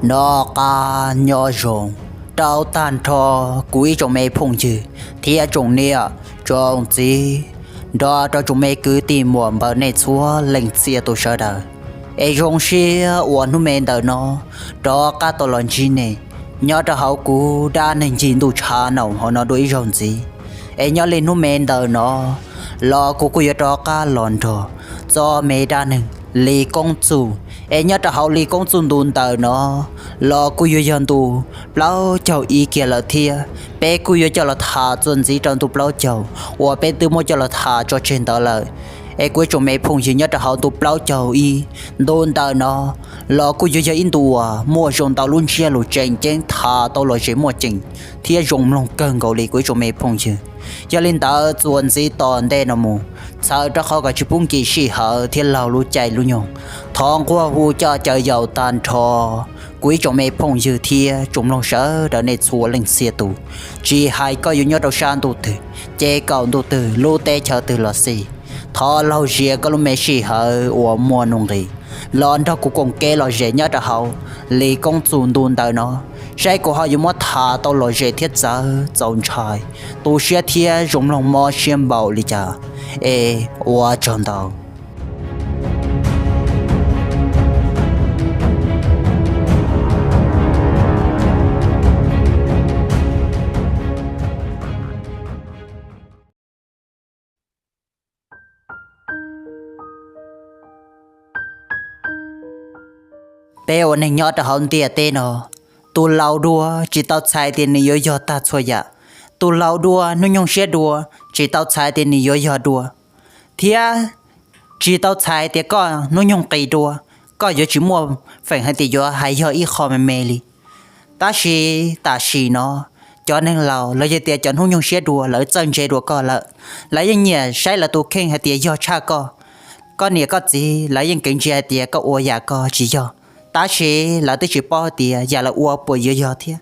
Noj qab nyob zoo rau tag nrho kuv ib tsoom me phooj ywg thiab tsoom niam tsoom txiv, nrog rau tsoom me kwv tij muam npawg nej txhua leej txhia tus sawv daws. Es zoo siab uas hnub me ntawm no rov qab tau los ntsib nej nyob rau hauv kuv dab neeg ncig ntuj tshav naum hauv no dua ib zaug ntxiv. Es nyob li hnub me ntawm no los kuv kuj yuav rov qab los nrog txoj me dab neeg Lis Koob Txuj. Es nyob rau hauv Lis Koob Txuj ntu ntawm no los kuj yuav yog ntu plaub caug ib kiag lawm thiab. Peb kuj yuav coj los tham txuas ntxiv rau ntu plaub caug uas peb twb muab coj los tham tso tseg ntawd lawm. Es kuv ib tsoom me phooj ywg, nyob rau hauv ntu plaub caug ib, ntu ntawm no los kuj yuav yog ib ntu uas muaj zoo ntau lub ntsiab lus tseem ceeb tham tau lom zem muaj ceem thiab zoo mloog kawg nkaus li kuv ib tsoom me phooj ywg. Yog li ntawd txuas ntxiv tom ntej no mus, txhawm rau qhov kom tsis pub nkim sij hawm thiab laug lub caij lub nyoog, thov nquag hu coj caw yaum tag nrho kuv ib tsoom me phooj ywg thiab tsoom mloog sawv daws nej txhua leej txhia tus, tsis hais koj yuav nyob rau sab ntuj twg, ces kaum ntuj twg, lub teb chaws twg los xij, thov laug zia koj lub me sij hawm uas muaj nuj nqis los nrog kuv koom kev lom zem nyob rau hauv Lis Koob Txuj ntu ntawm no, saib kuv ho yuav muab tham tau lom zem thiab txawv txaus ntshai, tu siab thiab zoo mloog mob siab npaum li cas. Es ua tsaug ntau. Peb ua neeg nyob rau hauv ntiaj teb no, tus laus dua tsis tau txhais tias nws yuav yog tag txhua yam, tus laus dua hnub nyoog siab dua tsis tau txhais tias nws yuav yog dua, thiab tsis tau txhais tias koj hnub nyoog qis dua, koj yuav tsis muaj feem hais tias yuav hais yog ib qho me me li. Tab sis tam sim no, cov neeg laus los yog tias cov hnub nyoog siab dua lawv txawj ntse dua koj lawm, lawv yeej nyiam saib lawv tus kheej hais tias yog tshaj koj. Koj niam koj txiv lawv yeej keev ntsia hais tias koj ua yam koj tsis yog, tab sis lawv twb tsis paub hais tias yam lawv ua puas yuav yog thiab.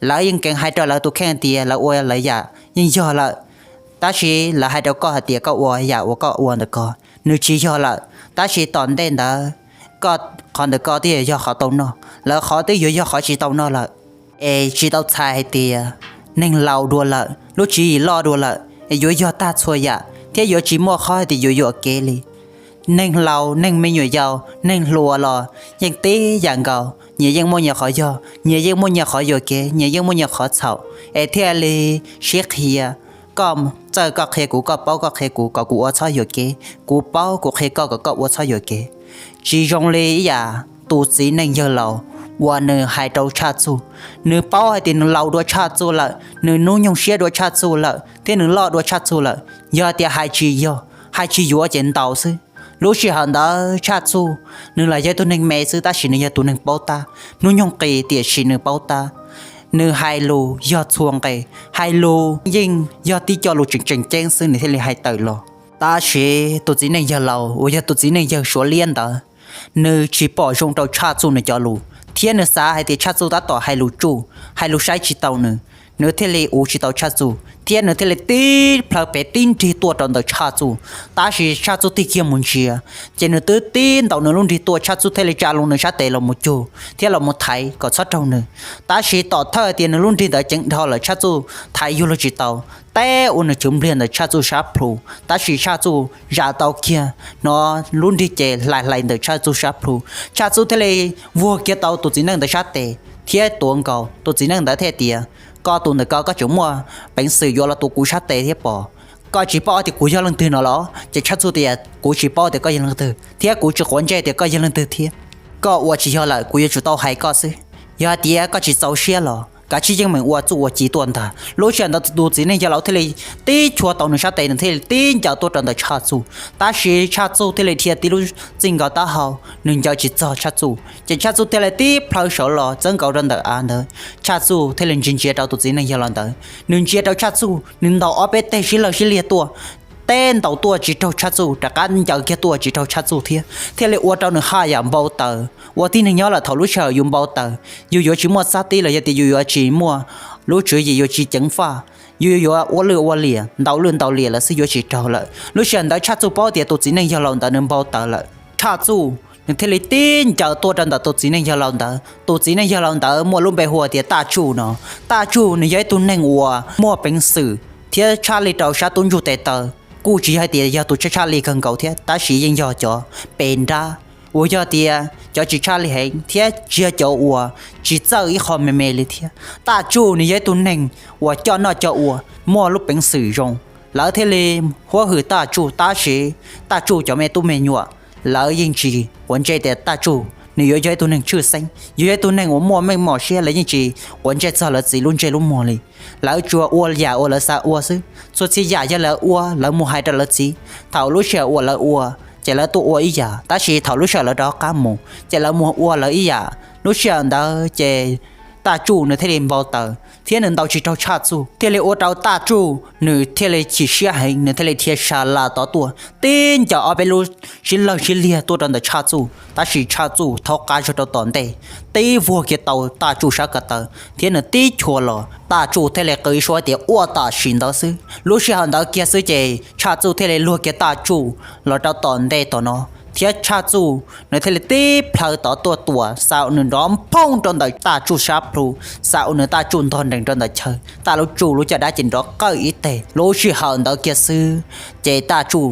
Lawv yeej keev hais rau lawv tus kheej hais tias lawv ua lawv yam yeej yog lawm, tab sis lawv hais rau koj hais tias koj ua yam uas koj ua ntawm ko nws tsis yog lawm, tab sis tom ntej ntawd koj qhov ntawm ko twb yog qhov tau noj, lawv qhov twb yuav yog qhov tsis tau noj lawm. Es tsis tau txhais hais tias neeg laus dua lawm, lub tswv yim loj dua lawm es yuav yog tag txhua yam thiab yuav tsis muaj qhov hais tias yuav yuam kev li. Neeg laus, neeg me nyuam yaus, neeg hluas los yeej tib yam nkaus, nyias yeej muaj nyias qhov yog, nyias yeej muaj nyias qhov yuam kev, nyias yeej muaj nyias qhov txhaum, es thiaj li sib qhia. Koj txawj koj qhia kuv, koj paub koj qhia kuv, kom kuv ua txhob yuam kev, kuv paub kuv qhia koj kom koj ua txhob yuam kev. Tsis zoo li ib yam tus txiv neej yawg laus uas nws hais rau Tshaj Txuj. Nws paub hais tias nws laus dua Tshaj Txuj lawm, nws hnub nyoog siab dua Tshaj Txuj lawm thiab nws loj dua Tshaj Txuj lawm, yog tias hais tsis yog, hais tsis yuav ces ntaus xwb. Lub sij hawm ntawd Tshaj Txuj nws los yog tus neeg me xwb, tab sis nws yog tus neeg paub tab, hnub nyoog qis tiam sis nws paub tab. Nws hais lus yog txhua nqe, hais lus yeej yog tib co lus tseem tseem ceeb xwb nws thiaj li hais tawm los. Tab sis tus txiv neej yawg laus uas yog tus txiv neej yawg Suav liab ntawd, nws tsis pom zoo rau Tshaj Txuj nws cov lus, thiab nws xav hais tias Tshaj Txuj tab tom hais lus tsuj, hais lus saib tsis taus nws, nws thiaj li uv tsis tau Tshaj Txuj thiab nws thiaj li tib plhaw pem tib nrig tuaj rau ntawm Tshaj Txuj. Tab sis Tshaj Txuj tig kiag mus ntsia, ces nws twb tib ntaus nws lub nrig tuaj, Tshaj Txuj thiaj li tsa loo nws sab tes los mus cug thiab los mus thaiv kom txhob raug nws. Tab sis tom thawj tias nws lub nrig ntawd ceev dhau lawm, Tshaj Txuj thaiv yuav luag tsis tau, teb ua nws cov npliag ntawm Tshaj Txuj sab plhu. Tab sis Tshaj Txuj zam tau kiag, hnov lub nrig ces hlais hlais ntawm Tshaj Txuj sab plhu. Tshaj Txuj thiaj li vuag kiag tau tus txiv neej ntawd sab tes thiab tuav nkaus. Tus txiv neej ntawd thiaj tias, koj tus ntawm ko koj tseem muaj peev xwm yuav los tuav kuv sab tes thiab pom? Koj tsis paub tias kuv yog leej twg no los? Ces Tshaj Txuj tias, kuv tsis paub tias koj yog leej twg thiab kuv tsis quav ntsej tias koj yog leej twg thiab. Koj ua tsis yog lawm, kuv yuav tsum tau hais koj xwb. Yog hais tias koj tsis txaus siab los kav tsij yeej meem ua txuj ua ci tuaj ntag. Lub sij hawm ntawd tus txiv neej yawg laus thiaj li tib chua tau nws sab tes, nws thiaj li tib ncaws tuaj rau ntawm Tshaj Txuj. Tab sis Tshaj Txuj thiaj li dhia tib lub txij nkaus taub hau, nws ncaws tsis txog Tshaj Txuj. Ces Tshaj Txuj thiaj li tib plhaw saud los txawb nkaus rau ntawm av ntawd. Tshaj Txuj thiaj li ntsia ntsia rau tus txiv neej yawg laus ntawd, nws ntsia rau Tshaj Txuj, nws ntaus ob peb teg sib lawg sib liag tuaj, teb ntaus tuaj tsis raug Tshaj Txuj, rov qab ncaws kiag tuaj tsis raug Tshaj Txuj thiab, thiaj li ua rau nws haj yam npau taws. Ua tib neeg nyob lawm thaum lub sij hawm yus npau taws, yus yuav tsis muaj txab tib los yog tias yus yuav tsis muaj lub tswv yim, yuav tsis ceev faj, yus yuav ua lwj ua liam, ntaus lwj ntaus liam lawm xwb yuav tsis raug lawm. Lub sij hawm ntawd Tshaj Txuj paub tias tus txiv neej yawg laus ntawd nws npau taws lawm. Tshaj Txuj nws thiaj li tib ncaws tuaj rau ntawm tus txiv neej yawg laus ntawd. Tus txiv neej yawg laus ntawd muaj lub npe hu tias Taj Tsuj no. Taj Tsuj nws yog ib tug neeg uas muaj peev xwm thiab tshaj lij rau sab tub ntsuj tes taw. Kuj tsis yog hais tias yog tus tshaj tshaj lij kawg nkaus thiab, tab sis yeej yog cov pes nrab uas yog tias cov tsis tshaj lij heev thiab tsis yog cov uas tsis txawj ib qho me me li thiab. Taj Tsuj nws yog ib tug neeg uas coj noj coj ua, muaj lub peev xwm zoo, lawv thiaj li huab hwm Taj Tsuj. Tab sis Taj Tsuj cov me tub me nyuam, lawv yeej tsis quav ntsej tias Taj Tsuj nws yuav yog ib tug neeg tshwj xeeb, yuav yog ib tug neeg uas muaj meej mom siab, lawv yeej tsis quav ntsej txog lawv txiv lub ntsej lub muag li. Lawv tsuas ua yam uas lawv xav ua xwb. Txhua txhia yam yog lawv ua, lawv mus hais rau lawv txiv. Thaum lub sij hawm uas lawv ua, ces lawv tuaj ua ib yam, tab sis thaum lub sij hawm lawv rov qab mus, ces lawv mus ua lawv ib yam. Lub sij hawm ntawd ces Taj Tsuj nws thiaj li npau taws thiab nws ntaus tsis raug Tshaj Txuj, thiaj li ua rau Taj Tsuj nws thiaj li chim siab heev, nws thiaj li dhia sa las tod tuaj tib ncaws ob peb lub sib lawg sib liag tuaj rau ntawm Tshaj Txuj. Tab sis Tshaj Txuj thaub qab zog rau tom ntej, tib vuag kiag tau Taj Tsuj sab ko taw thiab nws tib chua los. Taj Tsuj thiaj li qw ib suab tias ua tam sim ntawd xwb. Lub sij hawm ntawd kiag xwb ces Tshaj Txuj thiaj li luag kiag Taj Tsuj los rau tom ntej tom no, thiab Tshaj Txuj nws thiaj li tib plhaw tod tuaj tua, xa ua nws nrov phooj rau ntawm Taj Tsuj sab plhu, xa ua nws Taj Tsuj ntog nrees rau ntawm chaw, Taj lub Tsuj lub caj dab ces nrov qawj ib teg. Lub sij hawm ntawd kiag xwb ces Taj Tsuj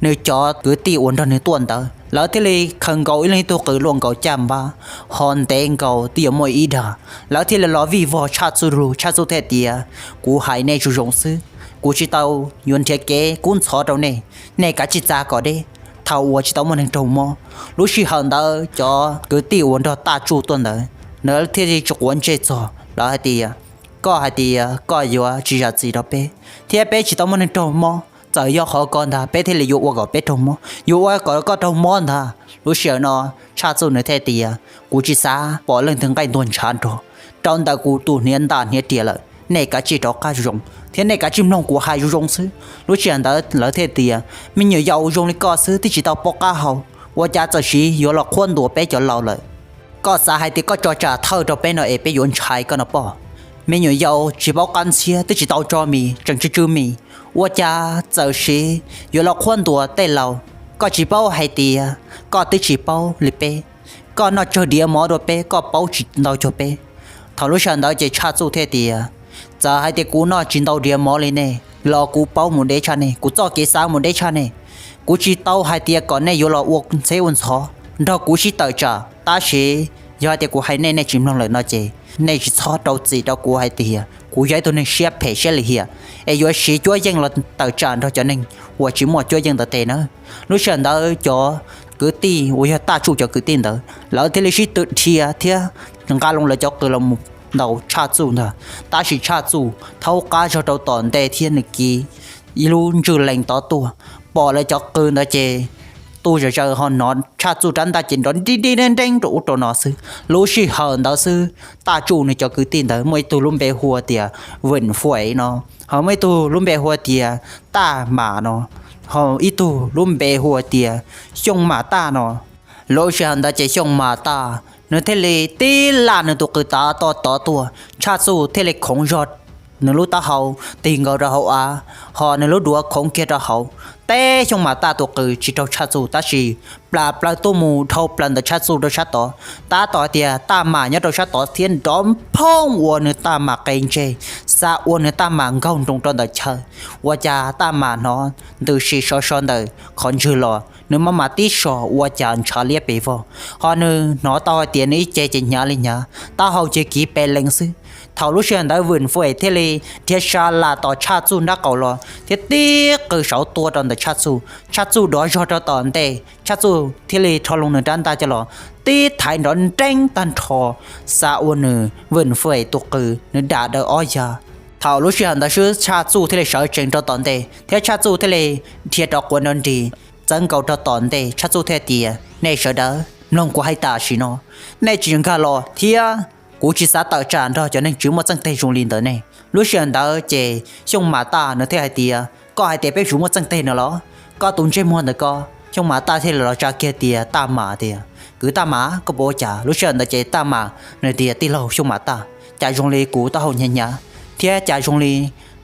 nws cov kwv tij uas nrog nws tuaj ntawd, lawv thiaj li khaws nkaus ib leeg ib tug qws luaj nkaus caj npab, ho ntev nkaus twb yuav muaj ib dag. Lawv thiaj li los vij vog Tshaj Txuj lug. Tshaj Txuj thiaj tias, kuv hais nej zoo zoo xwb, kuv tsis tau yuav nrhiav kev kub ntxhov rau nej, nej kav tsij txav kom deb. Thaum uas tsis tau muaj neeg raug mob, lub sij hawm ntawd cov kwv tij uas nrog Taj Tsuj tuaj ntawd, lawv thiaj li tsis quav ntsej txog, lawv hais tias, koj hais tias koj yuav tsis zam txim rau peb, thiab peb tsis tau muaj neeg raug mob, txawm yog qhov koj ntag peb thiaj li yuav ua kom peb raug mob, yuav ua kom koj raug mob ntag. Lub sij hawm no Tshaj Txuj nws thiaj tias, kuv tsis xav pom leej twg nqaij ntuag ntshav nrog rau ntawm kuv tus hniav ntaj hniav riam lawm, nej kav tsij rov qab zoo zoo thiab nej kav tsij mloog kuv hais zoo zoo xwb. Lub sij hawm ntawd lawv thiaj tias, me nyuam yaus zoo li koj xwb twb tsis tau paub qab hau, ua cas txawm siv yuav los qhuab ntuas peb cov laus lawm. Koj xav hais tias koj tso tsam thawj rau peb no es peb yuav ntshai koj no pob? Me nyuam yaus tsis paub qab ntxhiab twb tsis tau tso mis tseem tsw tsw mis, ua cas txawm siv yuav los qhuab ntuas tej laus? Koj tsis paub hais tias koj twb tsis paub li peb, koj noj tsawg diav mov dua peb koj paub tsis ntau cuag peb. Thaum lub sij hawm ntawd ces Tshaj Txuj thiaj tias, txawm hais tias kuv noj tsis ntau diav mov li nej los kuv paub mus deb tshaj nej, kuv txoj kev xav mus deb tshaj nej. Kuv tsis tau hais tias kom nej yuav los ua ntxheb ua ntxhov nrog kuv sib tawm tsam, tab sis yog hais tias kuv hais nej, nej tsis mloog lawm no ces nej tsis txhob rau txim rau kuv hais tias kuv yog ib tug neeg siab phem siab lim hiam es yuav siv cuab yeej los tawm tsam nrog cov neeg uas tsis muaj cuab yeej ntawd tes na. Lub sij hawm ntawd cov kwv tij uas yog Taj Tsuj cov kwv tij ntawd, lawv thiaj li sib tw dhia thiab nqa loo lawv cov qws los mus ntaus Tshaj Txuj ntag. Tab sis Tshaj Txuj thaub qab zog rau tom ntej thiab nws kiv ib lub ntswj lees tod tuaj, pom lawv cov qws ntawd ces tu zam zaws ho hnov Tshaj Txuj rab ntaj ces nrov nrib nrib nreeb rau ub rau no xwb. Lub sij hawm ntawd xwb Taj Tsuj nws cov kwv tij ntawd muaj ib tug lub npe hu tias Vim Fuam no, ho muaj ib tug lub npe hu tias Taj Mam no, ho ib tug lub npe hu tias Xyooj Mam Taj no. Lub sij hawm ntawd ces Xyooj Mam Taj nws thiaj li tib laj nws tus qws tav tod tod tuaj, Tshaj Txuj thiaj li khoov zog nws lub taub hau tig nkaus rau hauv av, ho nws lub duav khoov kiag rau hauv. Teb Xyooj Mam Taj tus qws tsis raug Tshaj Txuj tab sis plam plaws tuaj mus dhau plaws ntawm Tshaj Txuj rau sab tod. Tab tom hais tias Taj Mam nyob rau sab tod thiab nrov phooj ua nws Taj Mam qe ntseg, xa ua nws Taj Mam nkaug nroos rau ntawm chaw. Ua cas Taj Mam hnov ntws si so so ntawm qhov ntswg los nws maj mam tib so ua cas ntshav liab pes vog, ho nws hnov tau hais tias nws ib ce ces hnyav li hnyav, taub hau ces kiv pes lees xwb. Thaum lub sij hawm ntawd Vim Fuam thiaj li dhia sa las tom Tshaj Txuj nrab qaum los thiab tib qws saud tua rau ntawm Tshaj Txuj. Tshaj Txuj dov zog rau tom ntej, Tshaj Txuj thiaj li rho loo nws rab ntaj coj los tib thaiv nrov nreeb tag nrho, xa ua nws Vim Fuam tus qws nws dam daws ob ya. Thaum lub sij hawm ntawd xwb Tshaj Txuj thiaj li sawv tsees rau tom ntej thiab Tshaj Txuj thiaj li dhia rov quav nrov nrig txawv nkaus rau tom ntej. Tshaj Txuj thiaj tias, nej sawv daws mloog kuv hais tam sim no, nej tsis nkag los thiab kuv tsis xav tawm tsam nrog cov neeg tsis muaj txeej teg zoo li ntawd nej. Lub sij hawm ntawd ces Xyooj Mam Taj nws thiaj hais tias, koj hais tias peb tsis muaj txeej teg no los? Koj tus ntsej muag ntawm koj. Xyooj Mam Taj thiaj li los tsa kiag tias Taj Mam tias, kwv Taj Mam, koj puas ua cas? Lub sij hawm ntawd ces Taj Mam nws tias, tij laug Xyooj Mam Taj, cas zoo li kuv taub hau hnyav hnyav thiab cas zoo li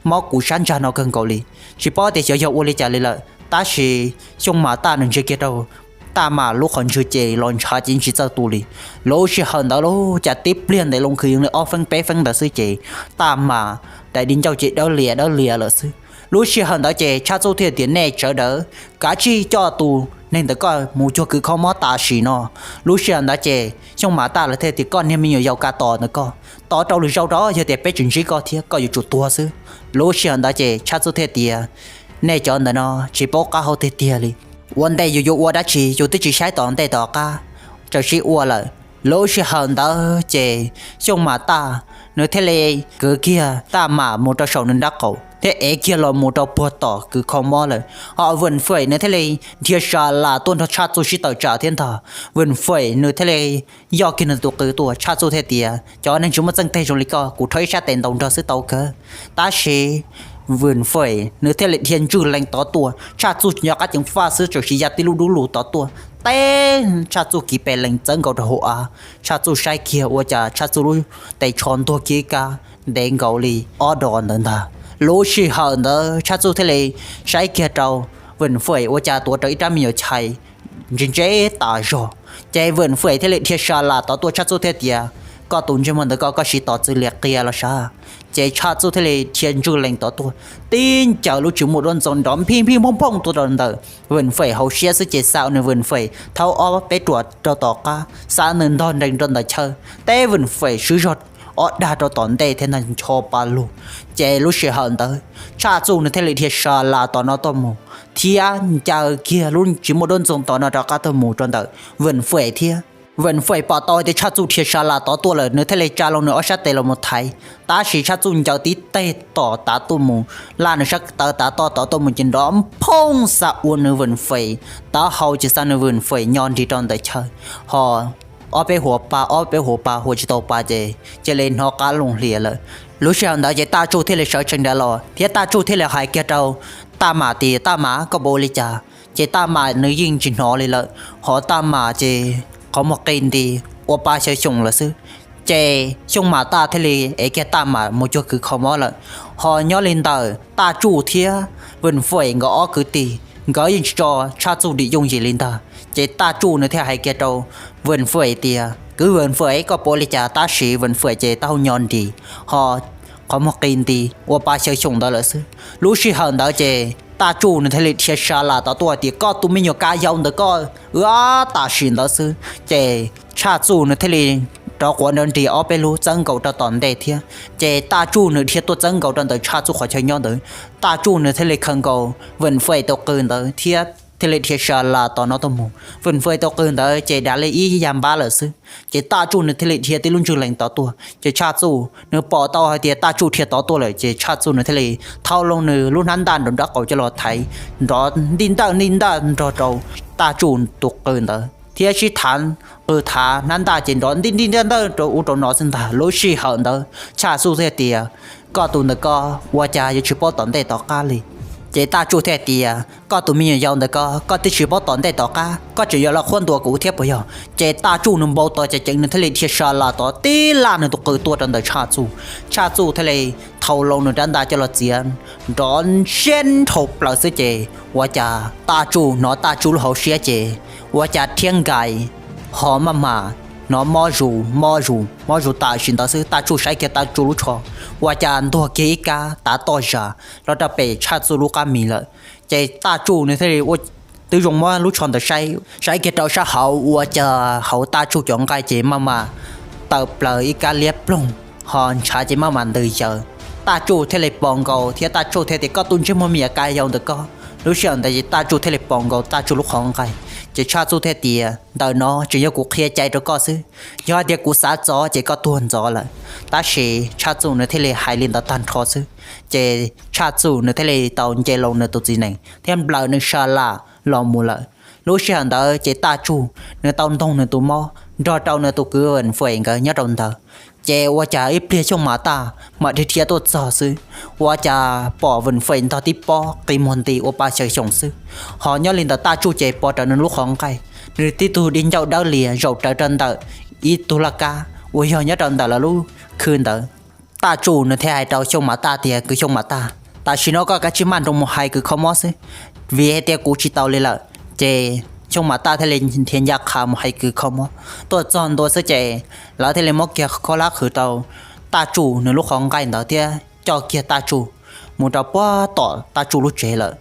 mob kuv sab ntsag no kawg nkaus li, tsis paub tias xyov yog ua li cas li lawm. Tab sis Xyooj Mam Taj nws ntsia kiag rau Taj Mam lub qhov ntswg ces los ntshav ces tsis txawj tu li. Lub sij hawm ntawd lub cas tib pliag ntev loo kwv yees li ob feeb peb feeb ntawd xwb ces Taj Mam daim di ncauj ces dawb lias dawb lias lawm xwb. Lub sij hawm ntawd ces Tshaj Txuj thiaj tias, nej sawv daws kav tsij coj tus neeg ntawd koj mus cuag kws kho mob tam sim no. Lub sij hawm ntawd ces Xyooj Mam Taj lawv thiaj tias, koj niag me nyuam yaus ka tos ntawd koj tos rau lwm zaus rau yog tias peb tsis ntsib koj thiab koj yuav tsum tuag xwb. Lub sij hawm ntawd ces Tshaj Txuj thiaj tias, nej cov ntawm no tsis paub qab hau tiag tiag li. Ua ntej yus yuav ua dab tsi yus twb tsis saib tom ntej tom qab, tsawm sib ua lawm. Lub sij hawm ntawd ces Xyooj Mam Taj nws thiaj li kwv kiag Taj Mam mus rau saum nws nrab qaum thiab ev kiag los mus rau puag tom kws kho mob lawm. Ho Vwm Fwm nws thiaj li dhia sa las tuaj nrog Tshaj Txuj sib tawm tsam thiab ntag. Vwm Fwm nws thiaj li yoj kiag nws tus qws tuaj, Tshaj Txuj thiaj tias, cov neeg tsis muaj txeej teg zoo li koj kuv rho ib sab tes ntaus nrog xwb tau kawg. Tab sis Vwm Fwm nws thiaj li dhia ntswj lees tod tuaj, Tshaj Txuj nco qab ceev faj xwb, tsuas siv ya tib lub dub lug tod tuaj, teb Tshaj Txuj kiv pes lees txawb nkaus rau hauv av. Tshaj Txuj saib kiag ua cas Tshaj Txuj lub tes tsho ntuag kiag ib kab ntev nkaus li ob dos ntawd ntag. Lub sij hawm ntawd Tshaj Txuj thiaj li saib kiag rau Vwm Fwm ua cas tuav rawv ib rab me nyuam chais ntse ntse tas zog. Ces Vwm Fwm thiaj li dhia sa las tod tuaj, Tshaj Txuj thiaj tias, koj tus ntsej muag ntawd koj koj siv tos txwv lias qia los sav. Ces Tshaj Txuj thiaj li dhia ntswj lees tod tuaj, tib ncaws lub tswv muaj duab ntxoo nrov nphij nphij nphooj nphooj tuaj rau ntawm Vwm Fwm hauv siab xwb ces xa ua nws Vwm Fwm thaub ob peb ruam rau tom qab, xa nws ntog nrees rau ntawm chaw, teb Vwm Fwm swb zog ob dag rau tom ntej thiab ntag ncho pa lug. Ces lub sij hawm ntawd Tshaj Txuj nws thiaj li dhia sa las tom no tuaj mus thiab ncaws kiag lub tswv muaj duab ntxoo tom no rov qab tuaj mus rau ntawm Vwm Fwm thiab. Vwm Fwm pom tau hais tias Tshaj Txuj dhia sa las tod tuaj lawm, nws thiaj li tsa loo nws ob sab tes los mus thaiv, tab sis Tshaj Txuj ncaws tib teg tom tav tuaj mus, laj nws sab taw tav toj tod tuaj mus ces nrov nphooj xa ua nws Vwm Fwm taub hau ces xa nws Vwm Fwm nyo nrig rau ntawm chaw, ho ob peb huas pa ob peb huas pa huas tsis tau pa ces cia li hnov qab loos hlias lawm. Lub sij hawm ntawd ces Taj Tsuj thiaj li sawv tsees nrad los thiab Taj Tsuj thiaj li hais kiag rau Taj Mam tias, Taj Mam, koj puas ua li cas? Ces Taj Mam nws yeej tsis hnov li lawm, ho Taj Mam ces qhov muag qi nti ua pa xyaw xyoos lawm xwb. Ces Xyooj Mam Taj thiaj li ev kiag Taj Mam mus cuag kws kho mob lawm. Ho nyob li ntawm Taj Tsuj thiab Vwm Fwm nkawd ob kwv tij, nkawd yeej tsis tso Tshaj Txuj dim yooj yim li ntag. Ces Taj Tsuj nws thiaj hais kiag rau Vwm Fwm tias, kwv Vwm Fwm, koj puas ua li cas? Tab sis Vwm Fwm ces taub hau nyo nris, ho qhov muag qi nti ua pa xyaw xyoos ntawd lawm xwb. Lub sij hawm ntawd ces Taj Tsuj nws thiaj li dhia sa las tod tuaj tias, koj tus me nyuam ka yau ntawd koj, tam sim ntawd xwb ces Tshaj Txuj nws thiaj li rov quav nrov nris ob peb lub txawb nkaus rau tom ntej thiab. Ces Taj Tsuj nws dhia tuaj txawb nkaus rau ntawm Tshaj Txuj qhov chaw nyob ntawd. Taj Tsuj nws thiaj li khaws nkaus Vwm Fwm tus qws ntawd thiab thiaj li dhia sa las tom no tuaj mus. Vwm Fwm tus qws ntawd ces dav li ib yam npab lawm xwb. Ces Taj Tsuj nws thiaj li dhia tib lub ntswj lees tod tuaj. Ces Tshaj Txuj nws pom tau hais tias Taj Tsuj dhia tod tuaj lawm ces Tshaj Txuj nws thiaj li thau loo nws lub hnab ntaj nrov nrab qaum coj los thaiv nrov ntij ntawj ntij ntawj nrog rau Taj Tsuj tus qws ntawd thiab sib thav qws thav hnab ntaj ces nrov ntij ntij ntawj ntawj rau ub rau no xwb ntag. Lub sij hawm ntawd Tshaj Txuj thiaj tias, koj tus ntawd koj ua cas yuav tsis paub tom ntej tom qab li? Ces Taj Tsuj thiaj tias, koj tus me nyuam yaus ntawd koj, koj twb tsis paub tom ntej tom qab, koj tseem yuav los qhuab ntuas kuv thiab puas yog? Ces Taj Tsuj nws npau taws ceev ceev nws thiaj li dhia sa las tod tib laj nws tus qws tuaj rau ntawm Tshaj Txuj. Tshaj Txuj thiaj li thau loo nws rab ntaj coj los txiav nrov ntsiab nrhau plaws xwb ces ua cas Taj Tsuj hnov Taj Tsuj lub hauv siab ces ua cas rhiab nkais ho maj mam hnov mob zus mob zus mob zus tam sim ntawd xwb. Taj Tsuj saib kiag Taj Tsuj lub tsho ua cas ntuag kiag ib kab tav toj zam los rau pem Tshaj Txuj lub qab mis lawm. Ces Taj Tsuj nws thiaj li ua twb zoo muab lub tsho ntawd saib, saib kiag rau sab hauv ua cas hauv Taj Tsuj cov nqaij ces maj mam tawm plaws ib kab liab ploog ho ntshav ces maj mam ntws yaws. Taj Tsuj thiaj li pom nkaus thiab Taj Tsuj thiaj tias, koj tus ntsej muag me nyuam ka yau ntawm koj. Lub sij hawm ntawd ces Taj Tsuj thiaj li pom nkaus Taj Tsuj lub qhov nqaij. Ces Tshaj Txuj thiaj tias, ntawm no tseem yog kuv qhia cai rau koj xwb, yog hais tias kuv xav txov ces koj tuag ntxov lawm. Tab sis Tshaj Txuj nws thiaj li hais li ntawd tag nrho xwb, ces Tshaj Txuj nws thiaj li tau nce loo nws tus txiv nees thiab nplawm nws sa las los mus lawm. Lub sij hawm ntawd ces Taj Tsuj nws tau ntoog nws tus mob nrog rau nws tus kwv Vwm Fwm nkawd nyob rau ntawd. Ces ua cas ib pliag Xyooj Mam Taj mam dhia dhia tuaj txog xwb, ua cas pom Vwm Fwm ntog tib pob qi muag nti ua pa xyaw xyoos xwb. Ho nyob li ntawm Taj Tsuj ces pom rawv nws lub qhov nqaij, nws tib tug di ncauj dawb lias zaum rawv rau ntawm ib tug laj kab uas yog nyob rau ntawm lawv lub khw ntawd. Taj Tsuj nws thiaj hais rau Xyooj Mam Taj tias, kwv Xyooj Mam Taj, tam sim no koj kav tsij maj nroos mus hais kwv kho mob xwb, vim hais tias kuv tsis tau li lawm. Ces Xyooj Mas Taj thiaj li nrhiav ncaj qha mus hais kwv kho mob. Tuaj txog ntua xwb ces lawv thiaj li muab kiag khaub hlab qhwv rau Taj Tsuj nws lub qhov nqaij ntawd thiab coj kiag Taj Tsuj mus rau puag tom Taj Tsuj lub tsev lawm.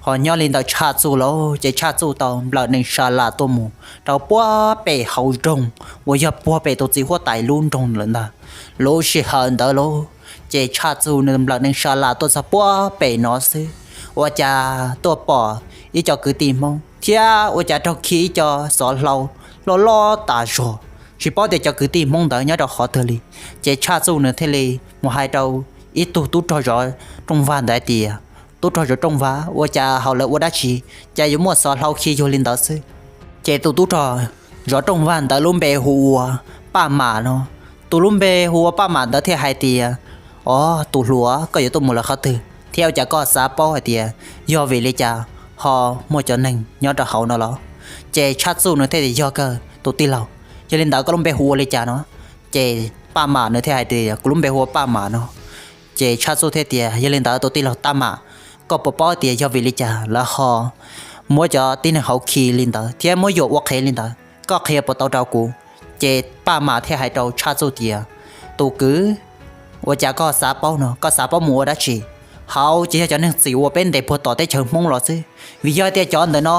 Ho nyob li ntawm Tshaj Txuj lauj, ces Tshaj Txuj tau nplawm nees sa las tuaj mus rau puag pem hauv nroog uas yog puag pem tus txiv huab tais lub nroog lawm ntag. Lub sij hawm ntawd lauj, ces Tshaj Txuj nws nplawm nees sa las tuaj txog puag pem no xwb, ua cas tuaj pom ib co kwv tij Hmoob thiab ua cas raug khi ib co xov hlau loj loj tas zog, tsis paub tias cov kwv tij Hmoob ntawd nyob rau qhov twg li. Ces Tshaj Txuj nws thiaj li mus hais rau ib tug tub rog zov rooj vag ntawd hais tias, tub rog zov rooj vag, ua cas hauv lawv ua dab tsi, cas yuav muaj xov hlau khi yus li ntawd xwb? Ces tus tub rog zov rooj vag ntawd lub npe hu ua Paj Mam no. Tus lub npe hu ua Paj Mam ntawd thiaj hais tias, o, tus hluas, koj yuav tuaj mus lawm qhov twg thiab ua cas koj xav paub hais tias yog vim li cas ho muaj cov neeg nyob rau hauv no los? Ces Tshaj Txuj nws thiaj tias, yog kawg tus tij laug, yog li ntawd koj lub npe hu ua li cas no? Ces Paj Mam nws thiaj hais tias, kuv lub npe hu ua Paj Mam no. Ces Tshaj Txuj thiaj tias, yog li ntawd tus tij laug Paj Mam, koj puas paub tias yog vim li cas lawv ho muab cov tib neeg hauv khi li ntawd thiab muab yuam ua qhev li ntawd? Koj qhia puas tau rau kuv? Ces Paj Mam thiaj hais rau Tshaj Txuj tias, tus kwv, ua cas koj xav paub no, koj xav paub mus ua dab tsi? Hauv ces yog cov neeg txim uas peb ntes puag tom teb chaws Hmoob los xwb, vim yog tias cov ntawm no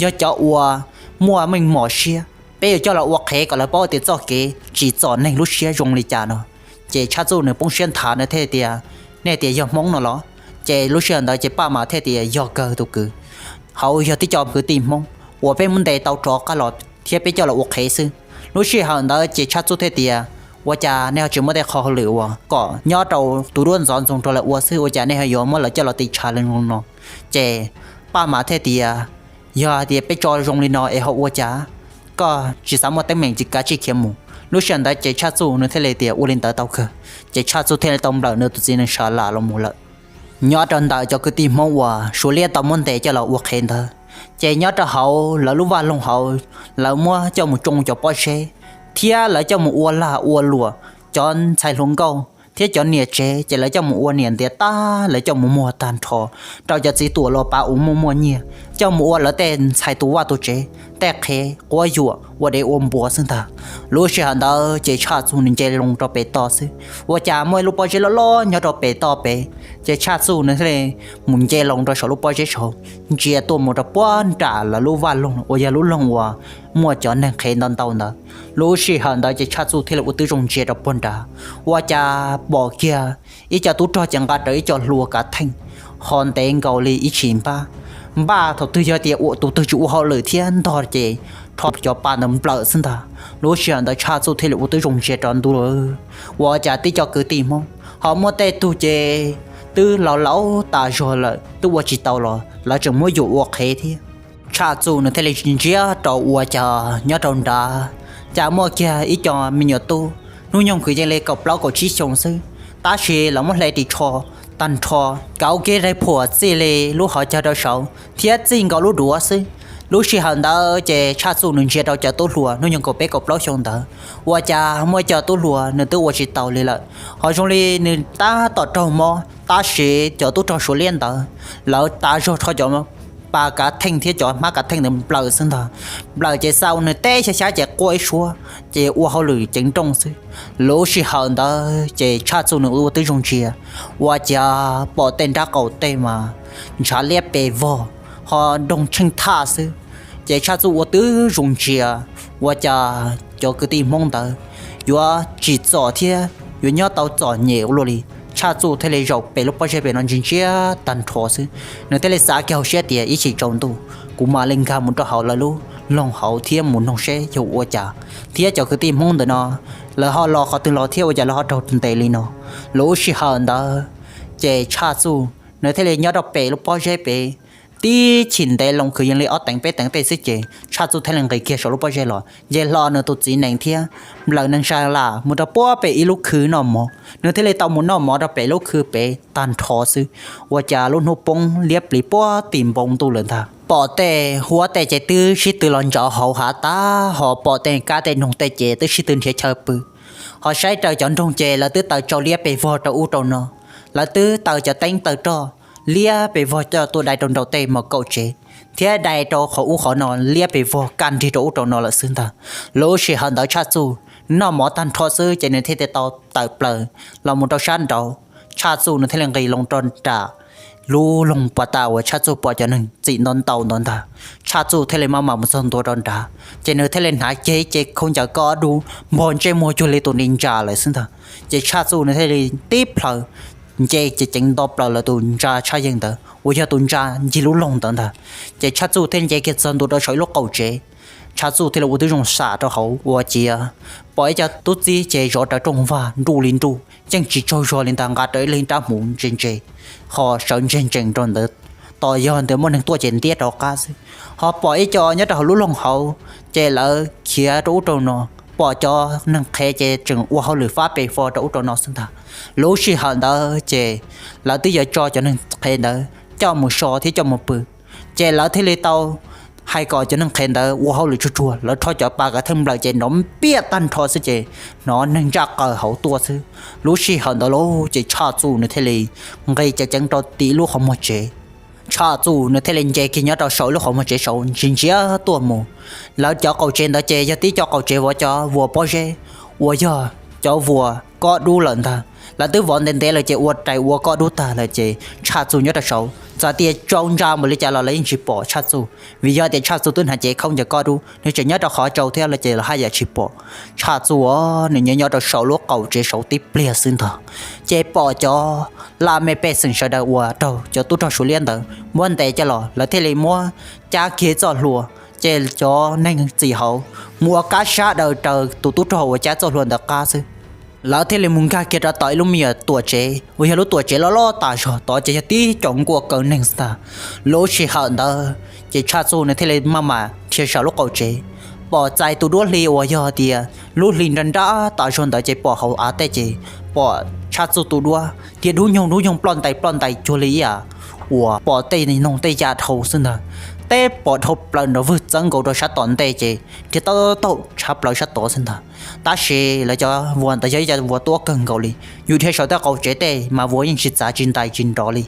yog cov uas muaj meej mom siab, peb yuav coj los ua qhev kom lawv paub tias txoj kev tsim txom neeg lub siab zoo li cas no. Ces Tshaj Txuj nws poob siab nthav, nws thiaj tias, nej tias yog Hmoob no los? Ces lub sij hawm ntawd ces Paj Mam thiaj tias, yog kawg tus kwv, hauv yog tib co kwv tij Hmoob uas peb muab ntes tau rov qab los thiab peb coj los ua qhev xwb. Lub sij hawm ntawd ces Tshaj Txuj thiaj tias, ua cas nej ho tsis muab tej qhov hauj lwm uas kom nyob rau tus duab ntxov ntxoo rau lawv ua xwb, ua cas nej ho yuav muab lawv coj los tiv tshav li no? Ces Paj Mam thiaj tias, yog hais tias peb tso zoo li no es ho ua cas? Koj tsis xav muaj teeb meem ces kav tsij khiav mus. Lub sij hawm ntawd ces Tshaj Txuj nws thiaj li tias, ua li ntawd tau kawg. Ces Tshaj Txuj thiaj li tau nplawm nws tus txiv nees sa las los mus lawm. Nyob rau ntawm cov kwv tij Hmoob uas Suav liab tau muab ntes coj los ua qhev ntawd, ces nyob rau hauv lawv lub vaj loog hauv, lawv muab coj mus tsoo cov pob zeb, thiab lawv coj mus ua lag ua luam cov ntxhais hluas nkauj thiab cov niam tsev, ces lawv coj mus ua niam ntiav tag, lawv coj mus muag tag nrho rau cov txiv tuam los pav uas muaj muaj nyiaj, coj mus ua lawv tej ntxhais tus vaj tus tsev tej qhev quab yuam ua dev ua npua xwb ntag. Lub sij hawm ntawd ces Tshaj Txuj nws nce loo rau pem toj xwb, ua cas muaj ib lub pob zeb loj loj nyob rau pem toj pem, ces Tshaj Txuj nws thiaj li mus nce loo rau saum lub pob zeb saud, ntsia tuaj mus rau puag nram lawv lub vaj loog uas yog lub loog uas muaj cov neeg qhev ntau ntau ntawd. Lub sij hawm ntawd ces Tshaj Txuj thiaj li ua tib zoo ntsia rau puag nrad, ua cas pom kiag ib co tub rog ces nqa rawv ib co hlua kav theej, ho ntev nkaus li ib tshim npab. Npaj thaum twg yog tias tus twg tsis ua hauj lwm thiab ntog ces rho cov pa ntawd nplawm xwb ntag. Lub sij hawm ntawd Tshaj Txuj thiaj li ua tib zoo ntsia rau ntuj, ua cas tib co kwv tij Hmoob ho muaj tej tug ces twb laus laus tas zog lawm twb ua tsis tau los lawv tseem muab yuam ua qhev thiab. Tshaj Txuj nws thiaj li ntsia rau ua cas nyob rau nrad, cas muaj kiag ib co me nyuam tub hnub nyoog kwv yees li kaum plaub kaum tsib xyoo xwb, tab sis lawv muab hle ris tsho tag nrho, kauv kiag daim phuam txij li lub hauv caug rau saud thiab txij nkaus lub duav xwb. Lub sij hawm ntawd ces Tshaj Txuj nws ntsia rau cov tub hluas hnub nyoog kaum peb kaum plaub xyoo ntawd, ua cas muaj ib co tub hluas nws twb ua tsis tau li lawm, ho zoo li nws tab tom raug mob, tab sis cov tub rog Suav liab ntawd lawv tas zog rho cov pa kav theej thiab cov hmab kav theej ntawd nplawm xwb ntag. Nplawm ces xa ua nws teb xyab xyab ces quaj ib suab ces ua hauj lwm ceev nrooj xwb. Lub sij hawm ntawd ces Tshaj Txuj nws ua tib zoo ntsia, ua cas pom tej nrab qaum tej mas ntshav liab pes vog, ho nroog tsheej thaj xwb. Ces Tshaj Txuj ua tib zoo ntsia, ua cas cov kwv tij Hmoob ntawd yuav tsim txom thiab yuav nyob tau txom nyem ua luaj li. Tshaj Txuj thiaj li zaum pem lub pob zeb pem no ntsia ntsia tag nrho xwb. Nws thiaj li xav kiag hauv siab tias ib chim tsaus ntuj kuv mam li nkag mus rau hauv lawv lub loog hauv thiab mus noog seb yog ua cas, thiab cov kwv tij Hmoob ntawm no lawv ho los qhov twg los thiab ua cas lawv ho raug ntes li no. Lub sij hawm ntawd ces Tshaj Txuj nws thiaj li nyob rau pem lub pob zeb pem, tib chim ntev loo kwv yees li ob teev peb teev tej xwb ces Tshaj Txuj thiaj li nqis kiag saum lub pob zeb los nce hlo nws tus txiv nees thiab nplawm nees sa las mus rau puag pem ib lub khw noj mov. Nws thiaj li tau mus noj mov rau pem lub khw pem tag nrho xwb, ua cas lub hnub poob liab pliv puag tim npoo ntuj lawm ntag. Pom tej huab tej cev twb sib tw los ntsauv hauv hav tag, ho pom tej kab tej noog tej cev twb sib tw nrhiav chaw pw, ho saib raws cov nroog ces lawv twb taws tsau liab pes vog rau ub rau no, lawv twb taws cov teeb taws roj liab pes vog coj tuaj dai rau nraum tej mos kaum tsev, thiab dai rau qhov ub qhov no liab pes vog kaj nrig rau ub rau no lawm xwb ntag. Lub sij hawm ntawd Tshaj Txuj noj mov tag nrho xwb ces nws thiaj li tau tawm plaws los mus rau sab nraud. Tshaj Txuj nws thiaj li nqis loo rau nram lub loog puas tas uas Tshaj Txuj pom cov neeg txim ntau ntau ntawd ntag. Tshaj Txuj thiaj li maj mam mus txog ntua rau nrad, ces nws thiaj li hnav kiag ib ce khaub ncaws koj dub npog ntsej muag cuag li tus ni ntsa lawm xwb ntag. Ces Tshaj Txuj nws thiaj li tib plhaws nce ces ceev nto plaws lawv tus ntsa tshaj yeej ntawd uas yog tus ntsa ncig lub loog ntawd ntag. Ces Tshaj Txuj thiaj nce kiag txog ntua rau saum ib lub qaum tsev. Tshaj Txuj thiaj li ua tib zoo xam rau hauv ua ciav pom ib co tub txib ces zov rawv rooj vag nruj li nruj yeej tsis tsaug zog li ntag, nqa rawv ib leeg rab hmuv ntse ntse ho sawv ntseg ntsees rau ntawd, tos yog ntawd muaj neeg tuaj ces ntiab rau qab xwb. Ho pom ib co nyob rau hauv lub loog hauv ces lawv khiav rau ub rau no, pom cov neeg qhev ces tseem ua hauj lwm fab pes fo rau ub rau no xwb ntag. Lub sij hawm ntawd ces lawv twb yuav tso cov neeg qhev ntawd coj mus so thiab coj mus pw, ces lawv thiaj li tau hais kom cov neeg qhev ntawd ua hauj lwm tsuag tsuag, lawv rho cov pa kav theej nplawm ces nrov npiaj tag nrho xwb ces hnov neeg ntsaj qaws hauv tuaj xwb. Lub sij hawm ntawd lauj ces Tshaj Txuj nws thiaj li nqis ceev ceev rau tim lub qhov muag tsev. Tshaj Txuj nws thiaj li nce kiag nyob rau saum lub qhov muag tsev saud ntsia ntsia tuaj mus. Lawv cov qaum tsev ntawd ces yog tib co qaum tsev vov cov vuas pob zeb uas yog cov vuas kob dub lawm ntag. Lawv twb vov ntev ntev lawm ces ua rais ua kob dub tag lawm ces Tshaj Txuj nyob rau saud txawm tias tsau ntsa npaum li cas los lawv yeej tsis pom Tshaj Txuj, vim yog tias Tshaj Txuj twb hnav cev khaub ncaws kob dub, nws tseem nyob rau qhov tsau thiab lawm ces lawv haj yam tsis pom. Tshaj Txuj os nws nyob nyob rau saum lub qaum tsev saud tib pliag xwb ntag, ces pom cov laj mej pej xeem sawv daws uas raug cov tub rog Suav liab ntawd muab ntes coj los, lawv thiaj li muab cab kiag txoj hlua, ces cov neeg txim hauv mus ua kab sab daws raws tus tub rog uas cab txoj hlua ntawd qab xwb. Lawv thiaj li mus nkag kiag rau tom ib lub me nyuam tuam tsev uas yog lub tuam tsev loj loj tas zog, tod ces yog tib co nkuaj kaw neeg xwb ntag. Lub sij hawm ntawd ces Tshaj Txuj nws thiaj li maj mam dhia saum lub qaum tsev, pom txais tus duab hli uas yog tias lub hli nra nrab tas zog ntawd ces pom hauv av tej ces pom Tshaj Txuj tus duab dhia dub nyoog dub nyoog ploj ntais ploj ntais cuag li ib yam uas pom tej noog tej ya dhau xwb ntag. Teb pom dhau plaws nrov vwg txawb nkaus rau sab tom ntej ces dhia taub taub tshav plaws sab tod xwb ntag. Tab sis lawv cov vuas ntawd yog ib co vuas tuab kawg nkaus li, yus dhia saum tej qaum tsev tej mas vuas yeej tsis txav tsis ntais tsis nrov li.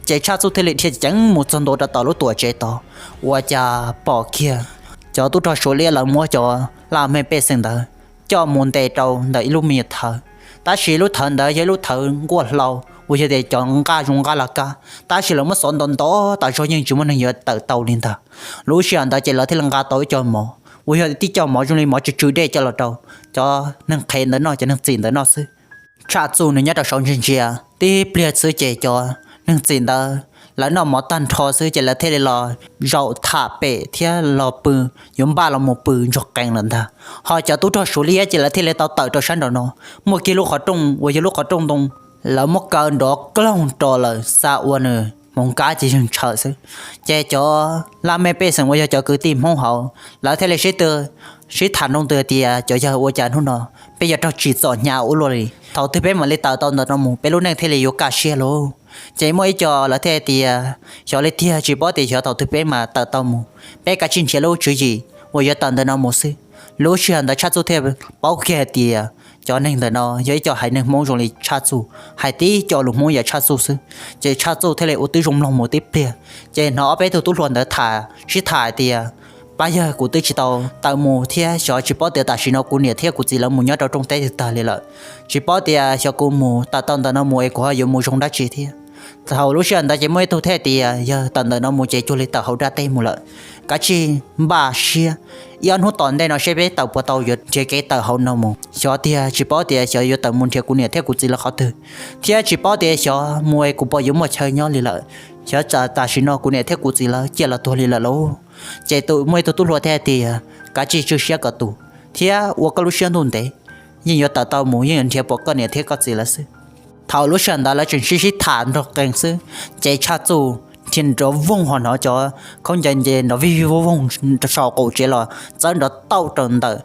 Ces Tshaj Txuj thiaj li dhia ceev mus txog ntua rau tom lub tuam tsev tod, ua cas pom kiag cov tub rog Suav liab lawv muab cov laj mej pej xeem ntawd coj mus ntes rau ntawm ib lub me nyuam thawv. Tab sis lub thawv ntawd yog ib lub thawv nkuaj hlau uas yog tias cov nqaj zoo nqaj laj kab, tab sis lawv muab xov nto nto tas zog yeej tsis muaj neeg yuav tawm tau li ntag. Lub sij hawm ntawd ces lawv thiaj li nqa tau ib co mov uas yog tib co mov zoo li mov tsw tsw dej coj los rau cov neeg qhev ntawd noj, cov neeg txim ntawd noj xwb. Tshaj Txuj nws nyob rau saud ntsia ntsia tib pliag xwb ces cov neeg txim ntawd lawv noj mov tag nrho xwb ces lawv thiaj li los zaum tham pem thiab los pw, yuav npaj los mus pw ntsuag qees lawm ntag. Ho cov tub rog Suav liab ces lawv thiaj li tau tawm rau sab nraum no, muaj kiag lub qhov rooj uas yog lub qhov rooj ntoo, lawv muab kaw nrov kloog rau lawm, xav ua nws hmoov kab ces yeej tshawm xwb. Ces cov laj mej pej xeem uas yog cov kwv tij Hmoob hauv lawv thiaj li sib tw sib tham nroo twg tias cov yawg, ua cas hnub no peb yuav raug tsim txom hnyav ua luaj li, thaum twg peb mam li tawm tau ntawm no mus peb lub neej thiaj li yuav kaj siab lauj? Ces muaj ib co lawv thiaj tias xyov li tiag, tsis paub tias xyov thaum twg peb mam tawm tau mus, peb kav tsij nrhiav lub tswv yim uas yuav tawm ntawm no mus xwb. Lub sij hawm ntawd Tshaj Txuj thiaj paub kiag hais tias cov neeg ntawm no yog ib co haiv neeg Hmoob zoo li Tshaj Txuj hais tib co lus Hmoob yam Tshaj Txuj xwb. Ces Tshaj Txuj thiaj li ua tib zoo mloog mus tib pliag, ces hnov ob peb tug tub hluas ntawd tham sib tham hais tias, pab yawg, kuv twb tsis tau tawm mus thiab xyov tsis paub tias tam sim no kuv niam thiab kuv txiv lawv mus nyob rau rooj teb twg tag li lawm. Tsis paub tias xyov kuv mus tawm tau ntawm no mus es kuv ho yuav mus zoo dab tsi thiab. Thaum lub sij hawm ntawd ces muaj ib tug thiaj tias yawg, tawm ntawm no mus ces cuag li tawm hauv dab teb mus lawm. Kav tsij npaj siab, ib ob hnub tom ntej no seb peb tawm puas tau yuav nrhiav kev tawm hauv no mus. Xyov tiag, tsis paub tias xyov yuav tawm mus nrhiav kuv niam thiab kuv txiv lawv qhov twg, thiab tsis paub tias xyov mus es kuv puas yuav muaj chaw nyob li lawm. Xyov tam sim no kuv niam thiab kuv txiv lawv ciaj los tuag li lawm lauj. Ces tus muaj ib tug tub hluas thiaj tias, kav tsij tswj siab kom tus thiab ua koj lub siab ntuj ntev, yeej yuav tawm tau mus, yeej yuav nrhiav pom koj niam thiab koj txiv lawv xwb. Thaum lub sij hawm ntawd lawv tseem sib sib tham nrog qees xwb, ces Tshaj Txuj nrhiav nrov voog ho hnov cov khaub ncaws nce nrov vij vij voog voog saum qaum tsev los txawb nrov tauj rau ntawm